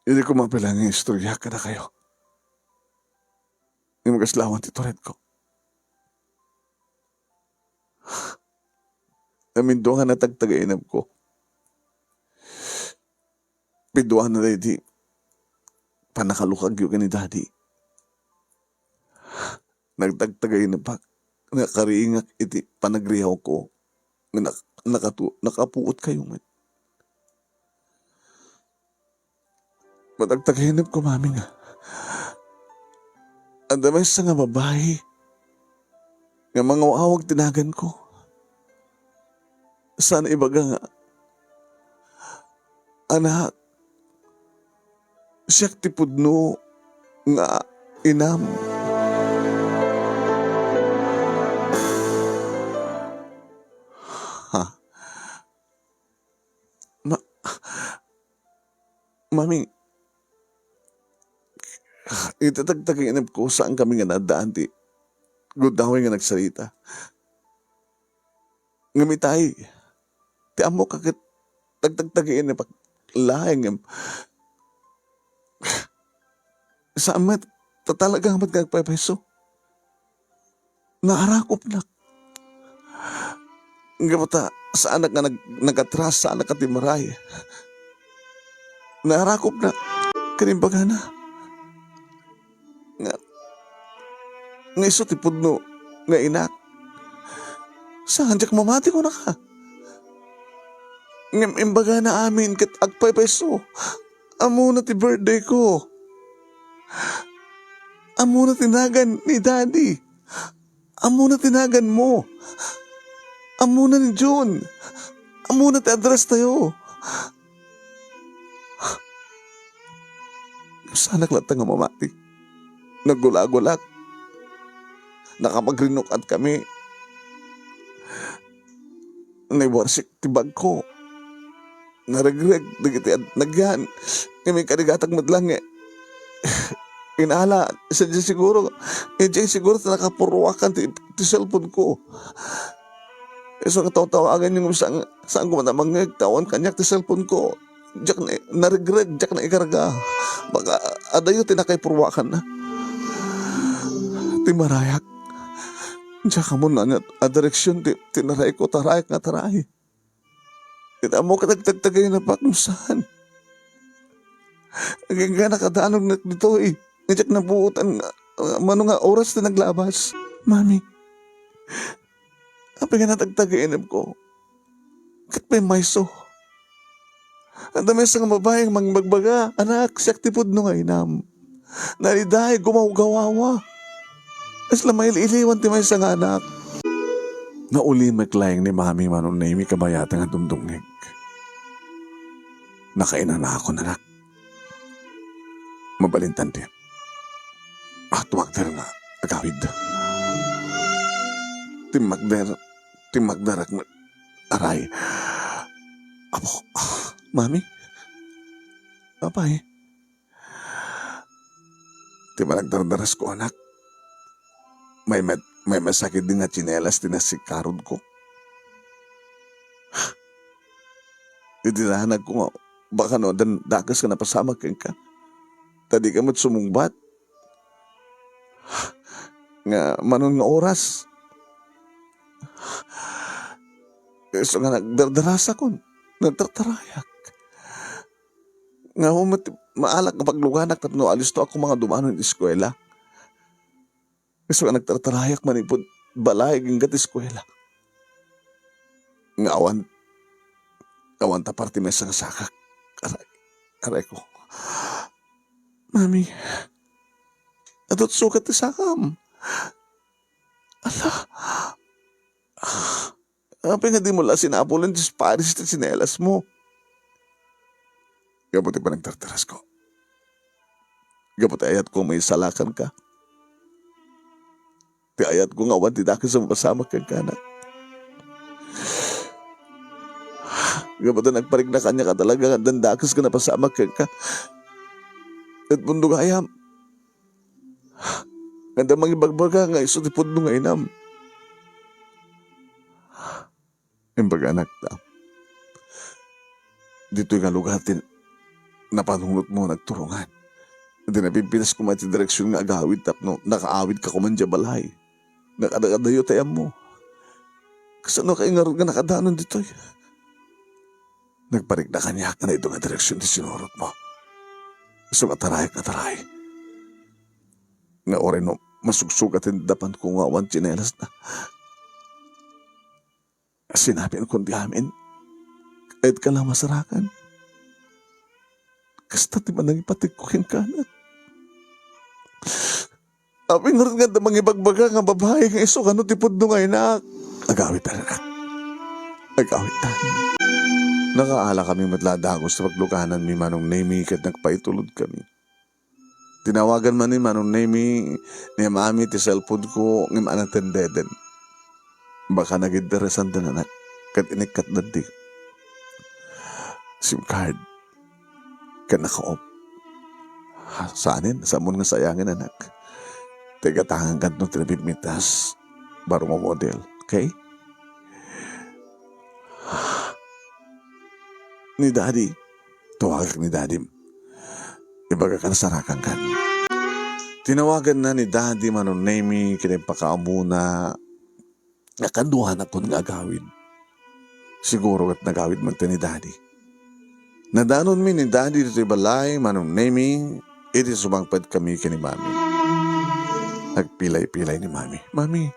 Idi ko mapila nga istorya kadakayo, nga magaslawan ti turedko. Amindua nga natagtagainepko. Piduana daydi pannakalukagyo ken ni Daddy. Nagtagtagainepak, nakaringak iti panagriawko, nga nak-, nakatu-, nakapuotkayo met. Matagtagainepko, mami, nga adda maysa nga babai nga mangaw-awag ti naganko. Saan ibaga nga, "Anak, siak ti pudno nga inam." Ha? Ma-, Mami, iti tagtagainepko, saan kami nga naaddaan ti gundaway nga nagsarita. Ngem itay, ti ammok a ket tagtagtagainepak laeng, ngem saan met, ta talaga met nga agpaypayso. Naarakopnak. Gapu ta saanak nga nag-, nagatras, saanak nga timmaray. Naarakopnak. Ken imbagana nga, nga isu ti pudno nga inak. Saan, diak mamati, kunaka. Ngem imbagana amin ket agpaypayso. Ammona ti birthday ko. Ammona ti nagan ni Daddy. Ammona ti nagan mo. Ammona ni Jun. Ammona ti address tayo. Saanak latta nga mamati. Naggulagulak. Nakapagrinukat kami. Naiwarsik ti bagko. Naregreg dagiti ad-, nagyan. Ngem inkarigatak met laeng nga inala, sadiay siguro, idiay siguro ta nakapurruakan ti, ti cellphone ko. Isu nga tawtawagan yung saan, saan ko man a mangngeg, ta awan kaniak ti cellphone ko. Diak na, naregreg, diak naikarga. Baka adayo ti nakaipurruakanna. Ti marayak. Diak ammo ania a direksion ti, ti naraik ko, tarayak nga taray. Ket ammo ket agtagtagaynapak no saan. Agingga nakadanog nak ditoy. Nga diak nabuotan nga, nga mano nga oras ti naglabas. Mami, apay nga natagtagaynabko? Ket pay mayso. Adda maysa nga babai nga mangbagbaga, "Anak, siak ti pudno nga inam." Nariday, gumawgawawa. Kasla mail-iliwan ti maysa nga anak. Naulimek laeng ni Mami, Manong Nemi, kabayatan nga dumdumngeg. Nakainanakon, anak. Mabalintan ti, ah, tumakder nga agawid. Timmakder, timmakder ak met. Aray. Apo, mami? Apay? Ti panagdardarasko, anak. May met-, may masakit din nga tsinelas ti nasikarodko. Iti danagko nga, baka no, dan-, dakes nga napasamak kenka. Ta di ka met sumungbat. Nga manon nga oras. Isu nga nagdardarasakon, nagtartarayak. Nga met maalak nga pagluganak tapno alisto ako nga dumano iti eskuela. Isu nga nagtartarayak manipud balay agingga ti eskuela. Nga awan, awan ta parte maysa nga sakak. Aray, aray ko. Mami, adut sukat ti sakam. Ala. Apay nga dimo la sinapulen ti pares ti tsinelasmo? Gapu ti panagtartarasko. Gapu ti ayatko maisalakanka. Ti ayatko nga awan ti dakes a mapasamak kenka, anak. Gapu ta nagparikna kaniak a talaga nga addan dakes nga napasamak kenka. Ket pudno gayam. Nga adda mangibagbaga nga isu ti pudno nga inam. Imbaga, anakta, ditoy nga lugar ti napanunotmo nagturongan. Iti napimpitas koma iti direksion nga agawid tapno nakaawidka koma idiay balay. Nakadakadayo ti ammom. Kasano kay ngarud nga nakadanon ditoy? Nagparikna kaniak nga daytoy nga direksion ti sinurotmo. Isu nga atarayak nga ataray. Nga uray no masugsugat ti dapanko nga awan tsinelasna. Sinabiankon ti amin. Kayat ka la masarakan. Kasta ti panangipatikko kenka, anak. Apay ngarud nga adda mangibagbaga nga babai nga isu kano ti pudno nga inak? Agawidtan, anak. Agawidtan. Nakaala kami met la dagus ti paglugananmi, Manong Nemi, ket nagpaitulod kami. Tinawagan man ni Manong Nemi ni Mami ti cellphone ko ngem anattendeden. Baka nagidderesan ti anak ket inikkatdan ti SIM card ken naka-off. Ha, saanen, sammon nga sayangen, anak. Ti gatangan kadno ti napimpitas, baro nga model. Okay? Ni Daddy, tawagak ni Daddy. Ibagak a nasarakan kan. Tinawaganna ni Daddy Manong Nemi ken impakaamuna nga kaduanakon nga agawid. Siguro ket nagawid met ni Daddy. Nadanonmi ni Daddy ditoy balay, Manong Nemi, idi sumangpet kami ken ni Mami. Nagpilay-pilay ni Mami. "Mami,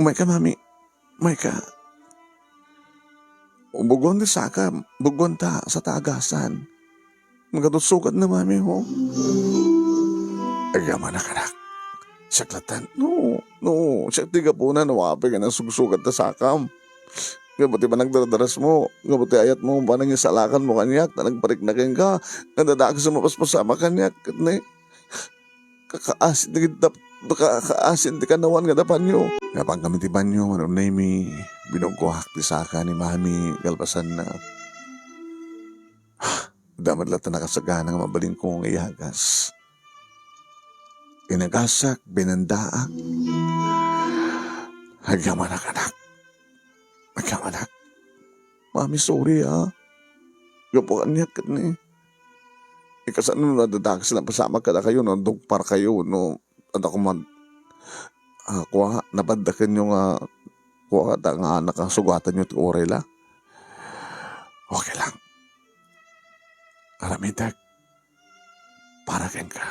umayka, Mami. Umayka." "Bugwan ti saka, bugwan ta, sa ta agasan. Magadutsugat na, Mami, ho." "Agyamanak, anak. Siak latan. No, no, siak ti gapuna no apay nga nasugsugat ta sakam. Gapu ti panagdardarasmo, gapu ti ayatmo, panangisalakanmo kaniak, ta nagparikna kenka, nga adda dakes a mapaspasamak kaniak, ket ne, kakaasin ti dap-, kakaasin ti kanawan nga da panyo." Napan kami ti banyo, Manong Nemi, binuggoak ti saka ni Mami, kalpasanna. Adda met latta nakasagana nga mabalinko nga iyagas. Inagasak, binandaak. "Agyamanak, anak. Agyamanak. Mami, sorry, ah. Gapu kaniak ket ni. Kasano no adda dakes a napasamak kadakayo no dungparkayo no adda koma, ah, kua, napaddakenyo nga kua, ta nga nakasugatanyo ti uray la. Okay lang. Aramidek para kenka."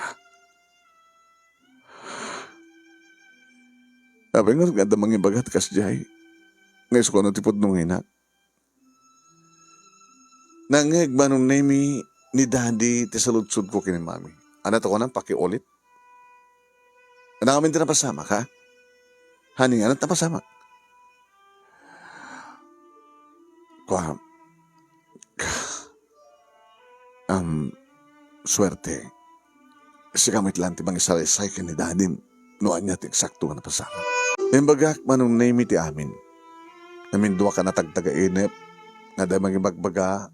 Apay nga adda mangibaga ti kasdiay? Nga isu kano ti pudno nga inak. Nangngeg Manong Nemi ni Daddy ti saludsodko ken ni Mami. Ania ti kuana, pakiulit? Ania ngamin ti napasamak, ha? Honey, ania ti napasamak? Kua, um, suerte. Sika met lang ti mangisalaysay ken ni Daddy no ania ti eksakto nga napasamak. Imbagak Manong Nemi ti amin. Naminduakan a tagtagainep, nga adda mangibagbaga,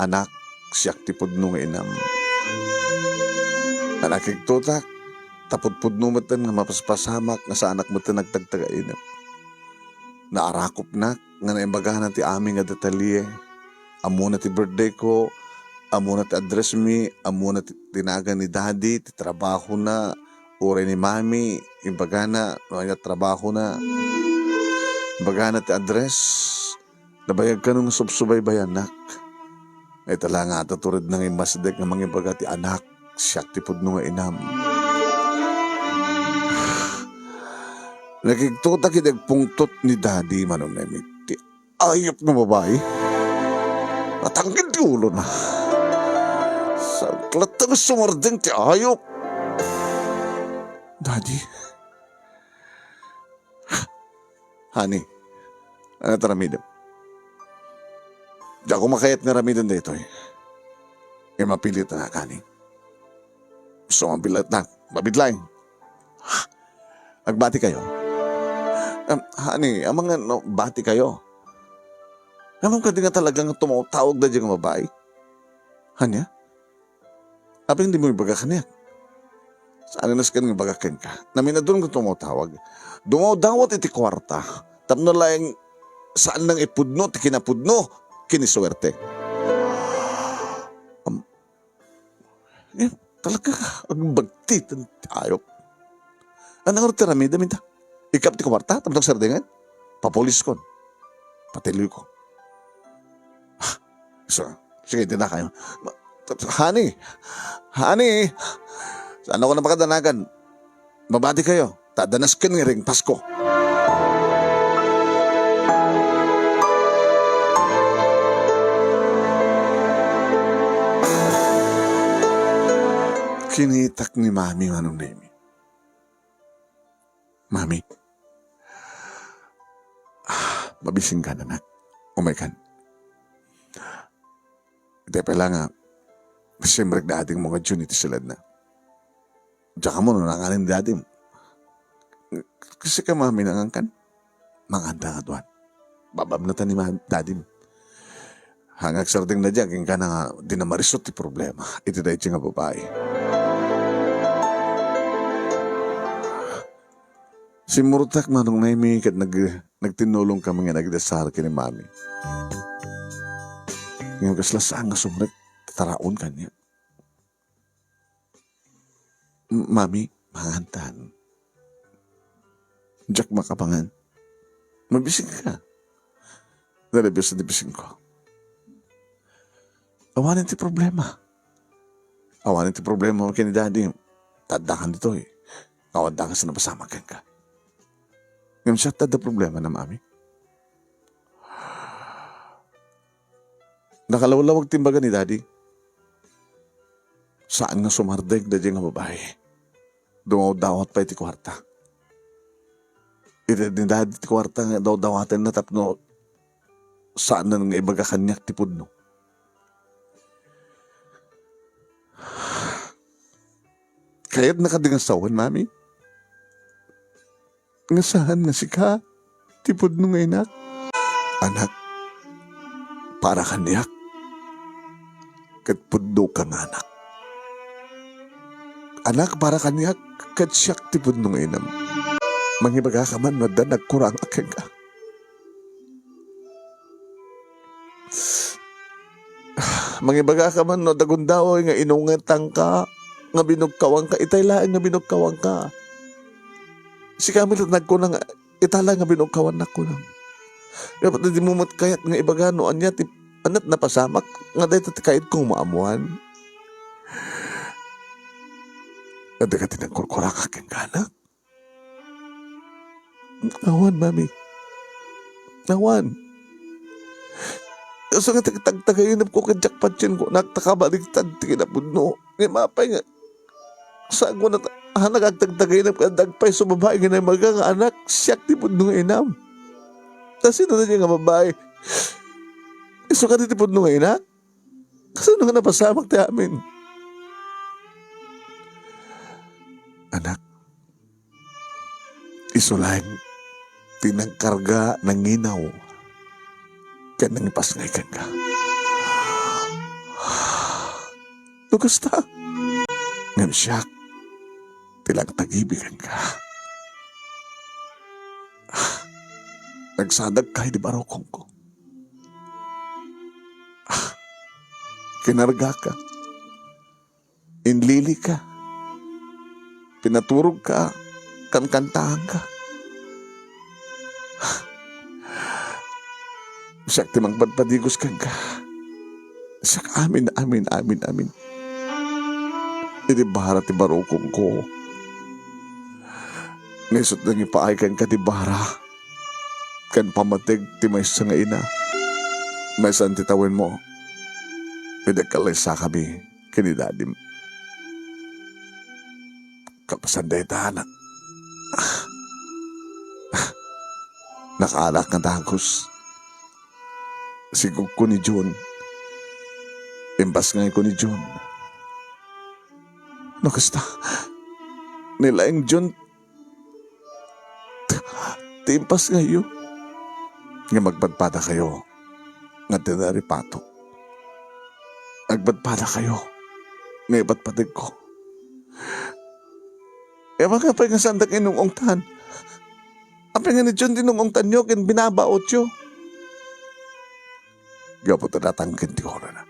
"Anak, siak ti pudno nga inam." Nakigtotak, ta pudpudno metten nga mapaspasamak nga saanak metten agtagtagainep. Naarakopnak nga naimbagana ti amin nga detalye. Ammona ti birthday ko, ammona ti address mi, ammona ti, ti nagan ni Daddy, ti trabahona, uray ni Mami, imbagana no ania trabahona. Imbagana ti address. Nabayag kano nga subsubaybayannak. Ita la nga adda tured nangimmasdek nga mangibaga ti anak, siak ti pudno nga inam. Nakigtotak idi agpungtot ni Daddy, Manong Nemi. Ti ayup nga babai. Natangnged ti ulona. Saan latta nga sumardeng ti ayup? Daddy. Honey, ano ti aramidem? Diak makayat nga aramiden daytoy. Ngem mapilit a nakani. Sumambilat na. Mabitlaeng. Agbati kayo? Em, honey, amangan no, bati kayo. Ammom kadi nga talaga nga tumawtawag daydiay nga babai? Ania? Apay dimo ibaga kaniak? Saan a nasken nga ibaga kenka? Naminadun nga tumawtawag. Dumawdawat iti kuarta. Tapno laeng saan nga ipudno ti kinapudno ken ni suerte. Am-, eh, talaga, agbagtitan ti ayup. Ania ngarud ti aramidem ita? Ikkap ti kuarta, tapno agserdengen? Papuliskon. Patiliwko. Ah, so, sige, tinakayo. Ma-, honey! Honey! Saan ako napakadanagan? Mabati kayo. Ta adda nasken nga iringpasko. Kinitak ni Mami, Manong Nemi. Mami, ah, mabisingkan, anak. Umaykan. Iti pay la nga, simrek da adingmo nga June iti siledna. Diak ammo no nanganan ni dadim. Kasika, Mami, nangankan? Manganda nga duan. Bababnatan ni ma-, dadim. Haan nga agsardeng na diak, inkana nga di na marisut ti problema iti daytoy nga babai. Simmurtak, Manong Nemi, ket nag-, nagtinnulong kami nga nagdasar ken ni Mami. Ngem kasla saan nga sumrek ti taraon kaniak. M-, Mami, mangantan. Diak makapangan. Mabisingka. Nalabias ti bisingko. Awanen ti problema. Awanen ti problema ken ni Daddy. Ta addakan ditoy. Awan da kas napasamak kenka. Ngem siak ti adda problemana, Mami. Nakalawlawag ti imbaga ni Daddy. Saan nga sumardeng daydiay nga babai. Dumawdawat pay ti kuarta. Iti ni Daddy ti kuarta nga dawdawatenna tapno saanen nga ibaga kaniak ti pudno. Kayatna kadi nga sawen, Mami? Nga saan nga sika ti pudno nga inak? Anak, para kaniak, ket pudnoka nga anak. Anak, para kaniak, ket siak ti pudno nga inam. Mangibagaka man no adda nagkurangak kenka. Mangibagaka man no adda gundaway nga inungetanka, nga binugkawanka, itay laeng nga binugkawanka. Sika met ti nagkuna nga, "Ita la nga binugkawannak," kunam. Dapat dimo met kayat nga ibaga no ania ti, ania ti napasamak nga dayta ti kayatko nga maammoan. Adda ka ti nagkurkurangak kenka, anak? Awan, Mami. Awan. Isu nga tag-, tagtagainepko ket diak patienko, nagtakabaliktad ti kinapudno. Ngem apay nga, saan ko nat-, ah, nagagtagtagainep ket dagpay so babai nga naimaga nga anak, siak ti pudno nga inam. Ta sino daydiay nga babai? Isu kadi ti pudno nga inak? Kasano nga napasamak ti amin? Anak, isu laeng ti nangkarga, nanginaw, ken nangipasngay kenka. No kasta, ngem siak ti nangtagibi kenka. Nagsadagka idi barukongko. Kinargaka. Inlilika. Pinaturogka. Kankantaanka. Siak ti mangpadpadigos kenka. Siak amin, amin, amin, amin. Idi bara ti barukongko. Nga isut' nangipaay kenka ti bara ken pammateg ti maysa nga ina. Maysa ti tawenmo. Idi agkallaysakami ken ni dadim. Kalpasan dayta, na-, nakaanak nga dagus. Sigugko ni Jun. Impasngayko ni Jun. No kasta, ni laeng Jun ti impasngayyo. Ngem agpadpadakayo nga adda naripato. Agpadpadakayo nga ipatpategko. Apay nga saandak inung-ungtan? Apay nga ni Jun ti inung-ungtanyo ken binabaotyo? Gapu ta datang ken ti orana.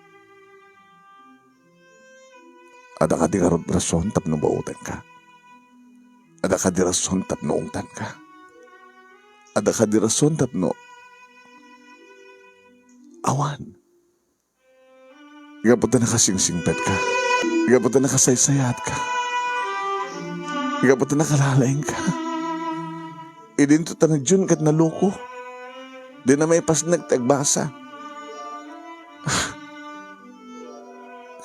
Adda kadi ngarud rason tapno baotenka? Adda kadi rason tapno ungtanka? Adda kadi rason tapno awan? Gapu ta nakasingsingpetka. Gapu ta nakasaysayaatka. Gapu ta nakalalaingka. Idinto ta ni Jun ket naloko. Dina maipasnek ti agbasa.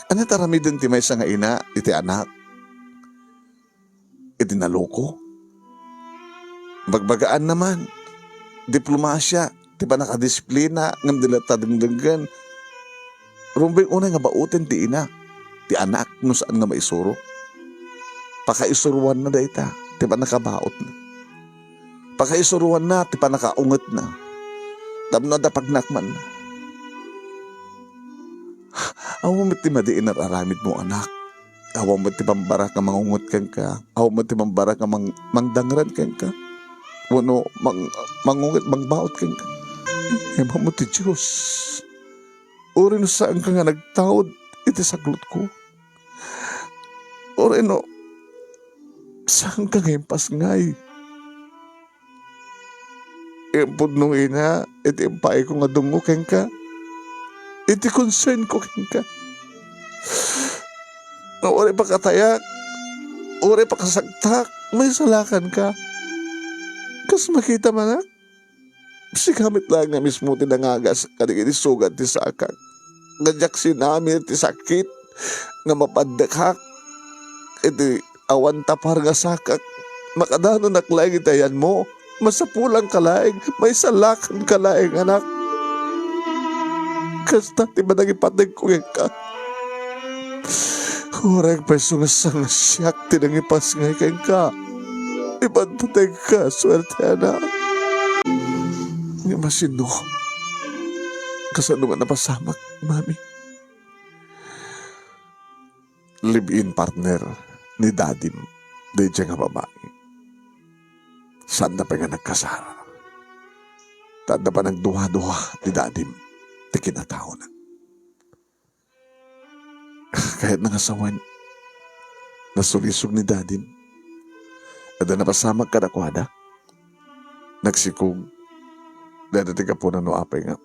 Ania ti aramiden ti maysa nga ina iti anak iti naloko? Bagbagaanna man, diplomasia ti pannakadisiplina ngem di latta dengdenggen. Rumbeng unay nga baoten ti ina ti anak no saan nga maisuro. Pakaisuroanna dayta ti pannakabaotna. Pakaisuroanna ti pannakaungetna tapno adda pagnakmanna. Awan met ti madi nga inaramidmo, anak. Awan met ti pambarak nga mangunget kenka. Awan met ti pambarak nga mang-, mangdangran kenka. Wenno mang-, mangunget, mangbaot kenka. Ibaga met ti Dios. Uray no saanka nga nagtaud iti saglutko. Uray no saanka nga impasngay. Impudno nga ina iti impaayko nga dungngo kenka, iti concernko kenka. Uray pakatayak, uray pakasaktak, maisalakanka. Kas makita manak, sika met laeng nga mismo ti nangagas kadagiti sugat ti sakak. Nga diak sinamir ti sakit nga mapaddekak iti awan tapar nga sakak. Makadanonak laeng iti ayanmo. Masapulanka laeng, maisalakanka laeng, anak. Kasta ti panangipategko kenka. Uray pay isu nga siak ti nangipasngay kenka, ipatpategka, suerte, anak. Ngem asino? Kasano nga napasamak, Mami? Live-in partner ni dadim daydiay nga babai. Saanda pay nga nagkasar. Ta adda panagduadua ni dadim ti kinataona. Kayatna nga sawen, nasulisog ni dadim. Adda napasamak kadakuada. Nagsikog. Dayta ti gapuna no apay nga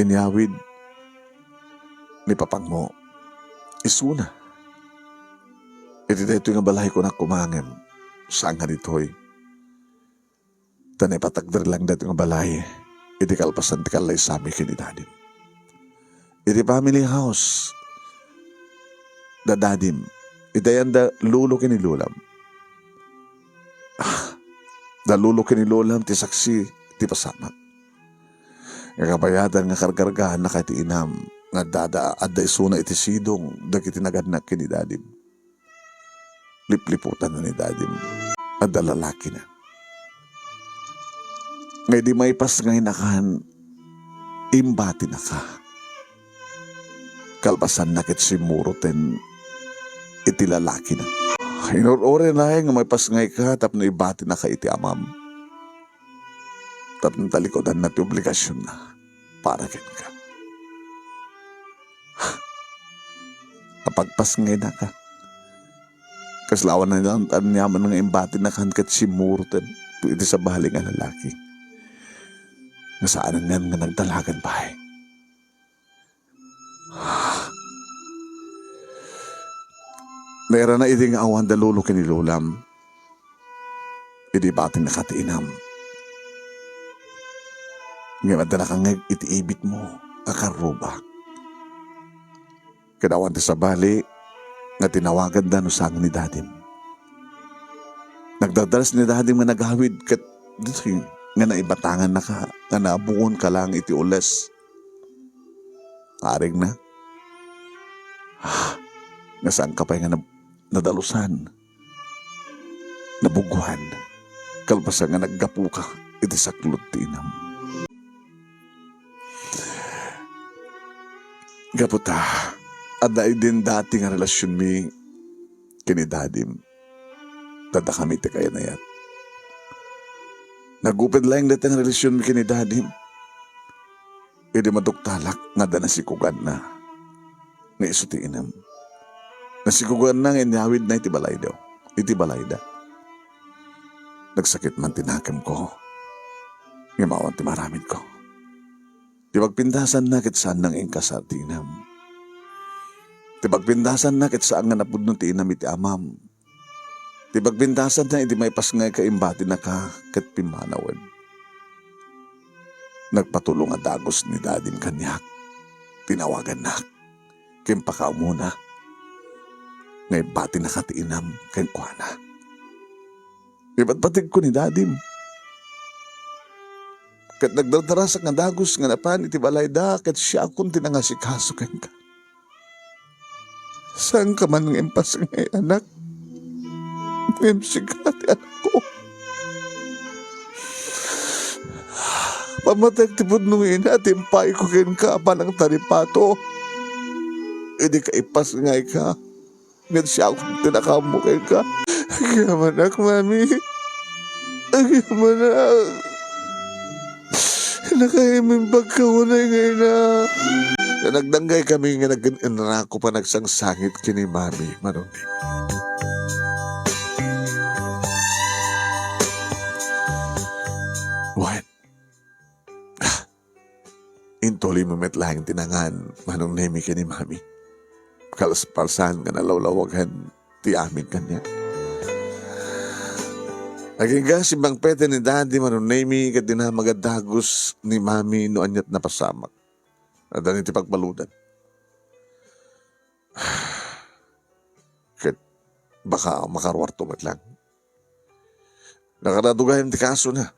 inyawid ni papangmo. Isuna. Iti daytoy nga balay, kunak koma, ngem saan nga ditoy. Ta naipatagder lang daytoy nga balay iti kalpasan ti kallaysami ken ni dadim. Iti family house da dadim, iti ayan da lolo ken ni lolam. Ah, da lolo ken ni lolam ti saksi ti pasamak. Nga kabayatan nga karkargaanna kay ti inam nga adda, adda isuna iti sidong dagiti nagannak ken ni dadim. Lipliputanna ni dadim. Adda lalakina. Nga idi maipasngaynakan, imbatinaka. Kalpasanna ket simmuroten iti lalakina. Inur-uray nga maipasngayka tapno ibatinaka iti amam. Tapno talikudanna ti obligasionna para kenka. Napagpasngaynaka. Kasla awan aniaman nga imbatinakan ket simmuroten iti sabali nga lalaki nga saanen nga nagdalagan pay. Nairana idi nga awan da lolo ken ni lolam, idi ibatinaka ti inam. Ngem adda nakangngeg iti ibitmo a karruba. Ket awan ti sabali nga tinawaganda no saan ni dadim. Nagdardaras ni dadim nga nagawid ket ditoy nga naibatangannaka nga nabuonka lang iti ules. Aregna, nga saanka pay nga nab-, nadalusan, nabuguan, kalpasan nga naggapuka iti saklot ti inam. Gapu ta, adda idin dati nga relasionmi ken ni dadim. Tadakami ti kayanayat. Naguped laeng dayta nga relasionmi ken ni dadim. Idi maduktalak nga adda nasikuganna nga isu ti inam. Nasikuganna nga inyawidna iti balayda. Iti balayda. Nagsakit man ti nakemko. Ngem awan ti maramidko. Ti pagpintasanna ket saanna nga inkasar ti inam. Ti pagpintasanna ket saan nga napudno ti inam iti amam. Ti pagpintasanna idi maipasngayka, imbatinaka ket pimmanawen. Nagpatulong a dagus ni dadim kaniak. Tinawagannak ken pakaamuna nga imbatinaka ti inam kenkuana. Ipatpategko ni dadim. Ket nagdardarasak nga dagus nga napan iti balayda ket siakon ti nangasikaso kenka. Saanka man nga impasngay, anak. Ngem sika ti anakko. Pamatiek ti pudno nga ina ti impayko kenka a panangtaripato. Idi ka ipasngayka, ngem siakon ti nakaammo kenka. Agyamanak, mami. Agyamanak. Nakaimbag ka unay nga ina. Nagdanggaykami nga nagin-inrako panagsangsangit ken ni mami, Manong Nemi. Wen. Intuloymo met laeng ti nangan, Manong Nemi, ken ni mami. Kalpasan nga nalawlawagan ti amin kaniak. Agingga, simmangpeten ni Daddy, Manong Nemi, ket dinamag a dagus ni Mami no aniat napasamak. Adda ni ti pagbaludan. Ket baka makaruarto met lang. Nakarado gayam ti kasona.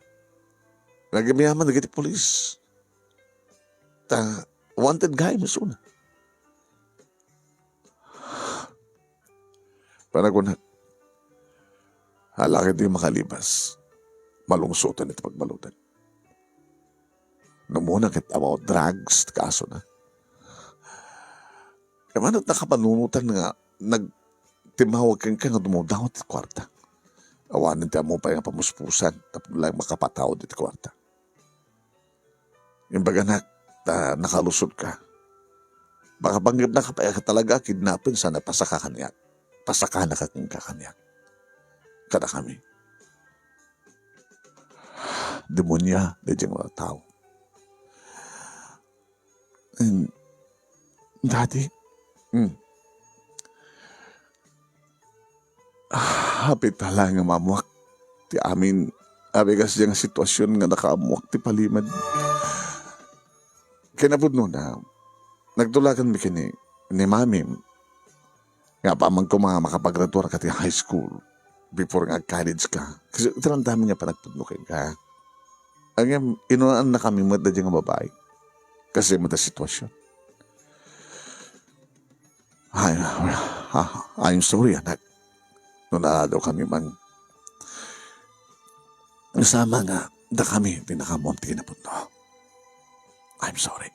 Nagimyaman dagiti pulis. Ta wanted gayam isuna. Panagunak, hala ket di makalibas, malungsotan iti pagbaludan. Numona ket ammo drugs ti kasona. Kayat nakapanunotan nga nagtimmawag kenka nga dumawdaw ti kuarta. Awanen ti ammo pay nga pamuspusan tapno laeng makapataud iti kuarta. Imbaganak ta nakalusot ka. Baka panggepnaka pay a talaga a kidnapin sana pasaka kaniak. Pasakanaka kenka kaniak. Kadakami. Demonia daydiay nga tao. And, Daddy, hmm. Apay ta laeng nga maammoak ti amin a bigas diay nga sitwasyon nga nakaammoak ti palimed. Kinapudnona, nagtulaganmi ken ni, ni Mami nga apaman koma makapagraduarka ti high school before nga ag-college ka. Kasi iti ramdamin nga panagpudno kenka. Ngem, inunaannakami met daydiay nga babai. Kasi met a sitwasyon. Ay, ah, I'm sorry, anak. No naradokami man. Sama nga, Dakami ti nakaammoan ti kinapudno. I'm sorry.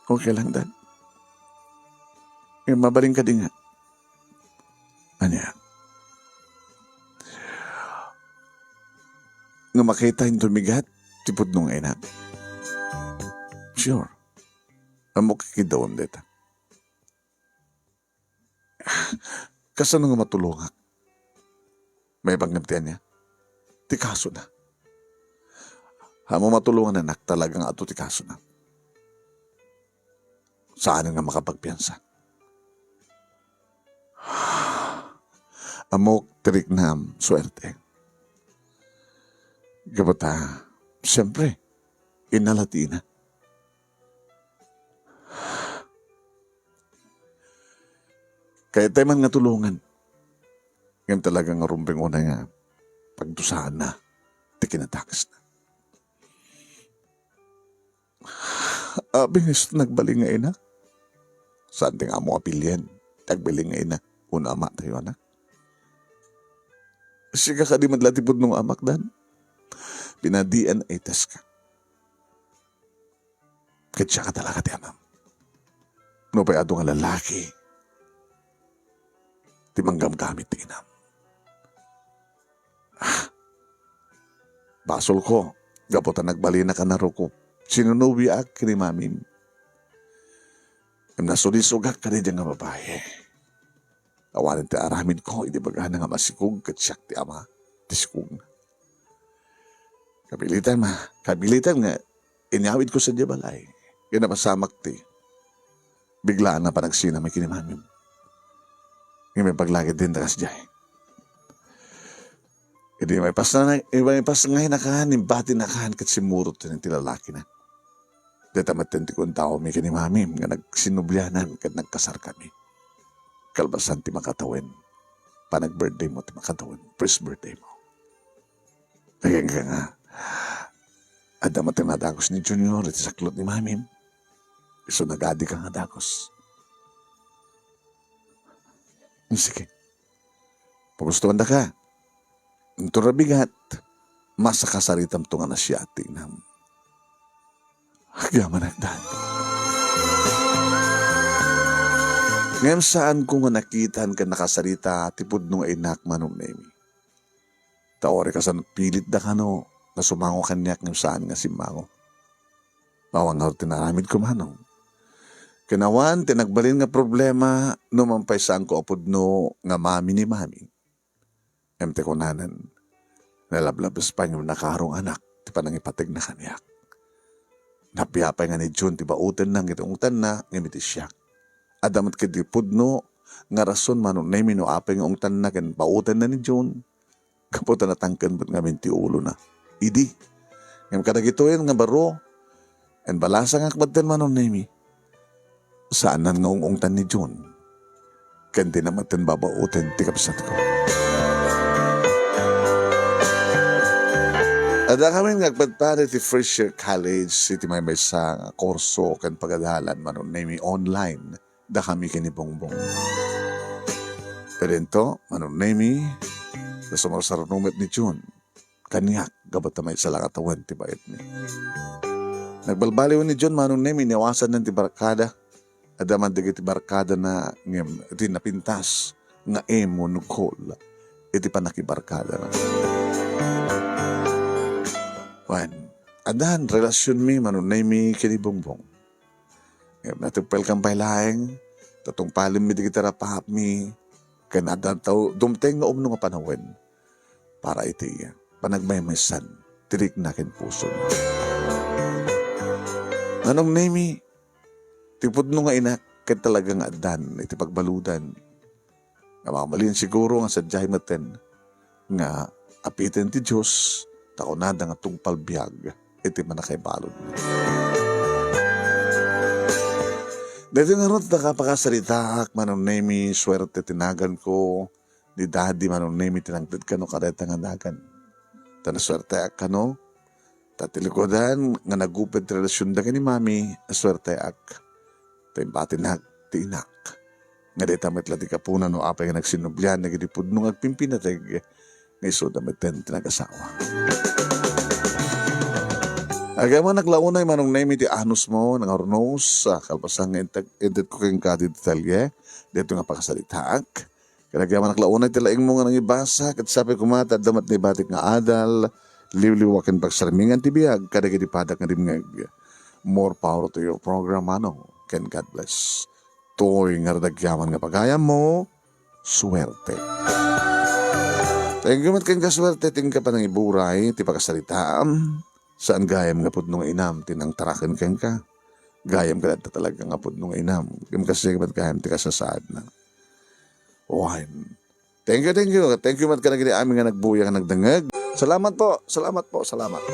Okay lang, Dad. Ngem mabalin kadi nga. Ania? Nga makita inton migat ti pudno nga inak? Sure. Ammok ti kiddawem dayta. Kasano nga matulongak? Maipanggep ti ania? Ti kasona. Ammom a tulongan, anak, talaga nga adu ti kasona. Saanen nga makapagpiansa. Ammok ti riknam, suerte. Gapu ta, siyempre, inna la ti ina. Kayatay man nga tulongan. Ngem talaga nga rumbeng unay nga pagdusaanna ti kinatakesna. Apay nga isu ti nagbalin nga ina? Saan ti nga ammo a pilien ti agbalin nga ina wenno ama tayo, anak? Sika kadi met la ti pudno nga amak, Dan? Pinadian a itaska. Ket siaka talaga ti amam. Nupay adu nga lalaki ti manggamgamit ti inam. Ah, basolko, gapu ta nagbalinaka a ruko. Sinunobiak ken ni mamim. Ngem nasulisogak kadi nga babai. Awanen ti aramidko idi bagana nga masikog ket siak ti ama ti sikogna. Kapilitan, ma-, kapilitan nga inyawidko sadiay balay. Ket napasamak ti biglaan nga panagsinam ken ni mamim. Ngem imbag la ketdin ta kasdiay. Idi maipas na, maipas nga inakahan, imbati nakahan ket simmurot ti lalakina. Dayta metten ti kuentami ken ni mamim nga nagsinublianan ket nagkasarkami. Kalpasan ti makatawen, panag-birthday mo ti makatawen, first birthday mo. Agingga nga, adda met ti nadagus ni Junior iti saklot ni mamim. Isu nagadika nga dagus. Sige. Pagustuandaka. Inton rabigat, masakasaritamto nga nasiatinam. Agyamanak, Dan. Ngem saanko nga nakitaan ken nakasarita ti pudno nga inak, Manong Nemi. Ta uray kasano pilitda kano nga sumango kaniak ngem saan nga simmango. Awan ngarud ti naaramidko, Manong. Ken awan ti nagbalin nga problema no man pay saanko a pudno nga mami ni Mami. Ngem ti kunanen, nalablabes pay ngem nakaarong anak ti panangipategna kaniak. Nappia pay nga ni Jun ti baotenna ngem iti ungtanna ngem iti siak. Adda met ketdi pudno nga rason, Manong Nemi, no apay nga ungtanna ken baotenna ni Jun. Gapu ta natangken met ngamin ti ulona idi. Ngem kadagitoyen nga baro, imbalasangak metten, Manong Nemi. Saanen nga ung-ungtan ni Jun. Ken dina metten babaoten ti kabsatko. Adda ngamin nga agpadpadi iti first year college iti maymaysa nga kurso ken pagadalan, Manong Nemi, online. Dakami ken ni Bongbong. Idinto, Manong Nemi, ta sumarsaruno met ni Jun kaniak gapu ta maysa la nga tawen ti baetmi. Nagbalbaliwen ni Jun, Manong Nemi, iniawasanna ti barkada. Adda man dagiti barkadana ngem iti napintas nga emo no cool iti pannakibarkadana. Wen, addan relasionmi, Manong Nemi, ken ni Bongbong. Ngem natungpalkan pay laeng, tatungpalenmi dagiti rapaapmi, ken adda taw-, dumteng nga umno nga panawen para iti panagmaymaysan ti rikna ken puso. Manong Nemi, ti pudno nga inak ket talaga nga addan iti pagbaludan. Nga mabalin siguro nga sadiay metten nga apiten ti Dios, ta kunada nga tungpal biag iti pannakaibalud. Daytoy ngarud ta kapakasaritaak, Manong Nemi, suerte ti naganko, ni Daddy, Manong Nemi, ti nangted kano kadayta nga nagan. Ta nasuerteak kano, ta ti likudan nga naguped ti relasionda ken ni Mami, nasuerteak. Ta imbatinak ti inak nga dayta met la ti gapuna no apay nga nagsinublian dagiti pudno nga agpimpinateg nga isuda metten ti nagasawa. Agyamanak la unay, Manong Nemi, ti anusmo, nangarnos, ah, kalpasan nga inted-, intedko kenka ti detalye daytoy nga pakasalitaak. Ket agyamanak la unay ti laingmo nga nangibasa, ket sapay koma ta adda met naibatik nga adal, liwliwa ken pagsarmingan ti biag kadagiti padak nga dimngeg. More power to your program, Manong, ken God bless. Toy ngarud agyaman nga pagayammo, suerte. Thank you met kenka, suerte, ti inka panangiburay ti pakasalitaam. Saan gayam nga pudno nga inam ti nangtaraken kenka. Gayam ket adda talaga nga pudno nga inam. Ngem kasdiay met gayam ti kasasaadna. Wen. Thank you, thank you. Thank you met kadagiti amin nga nagbuya nga nagdengngeg. Salamat po, salamat po, salamat.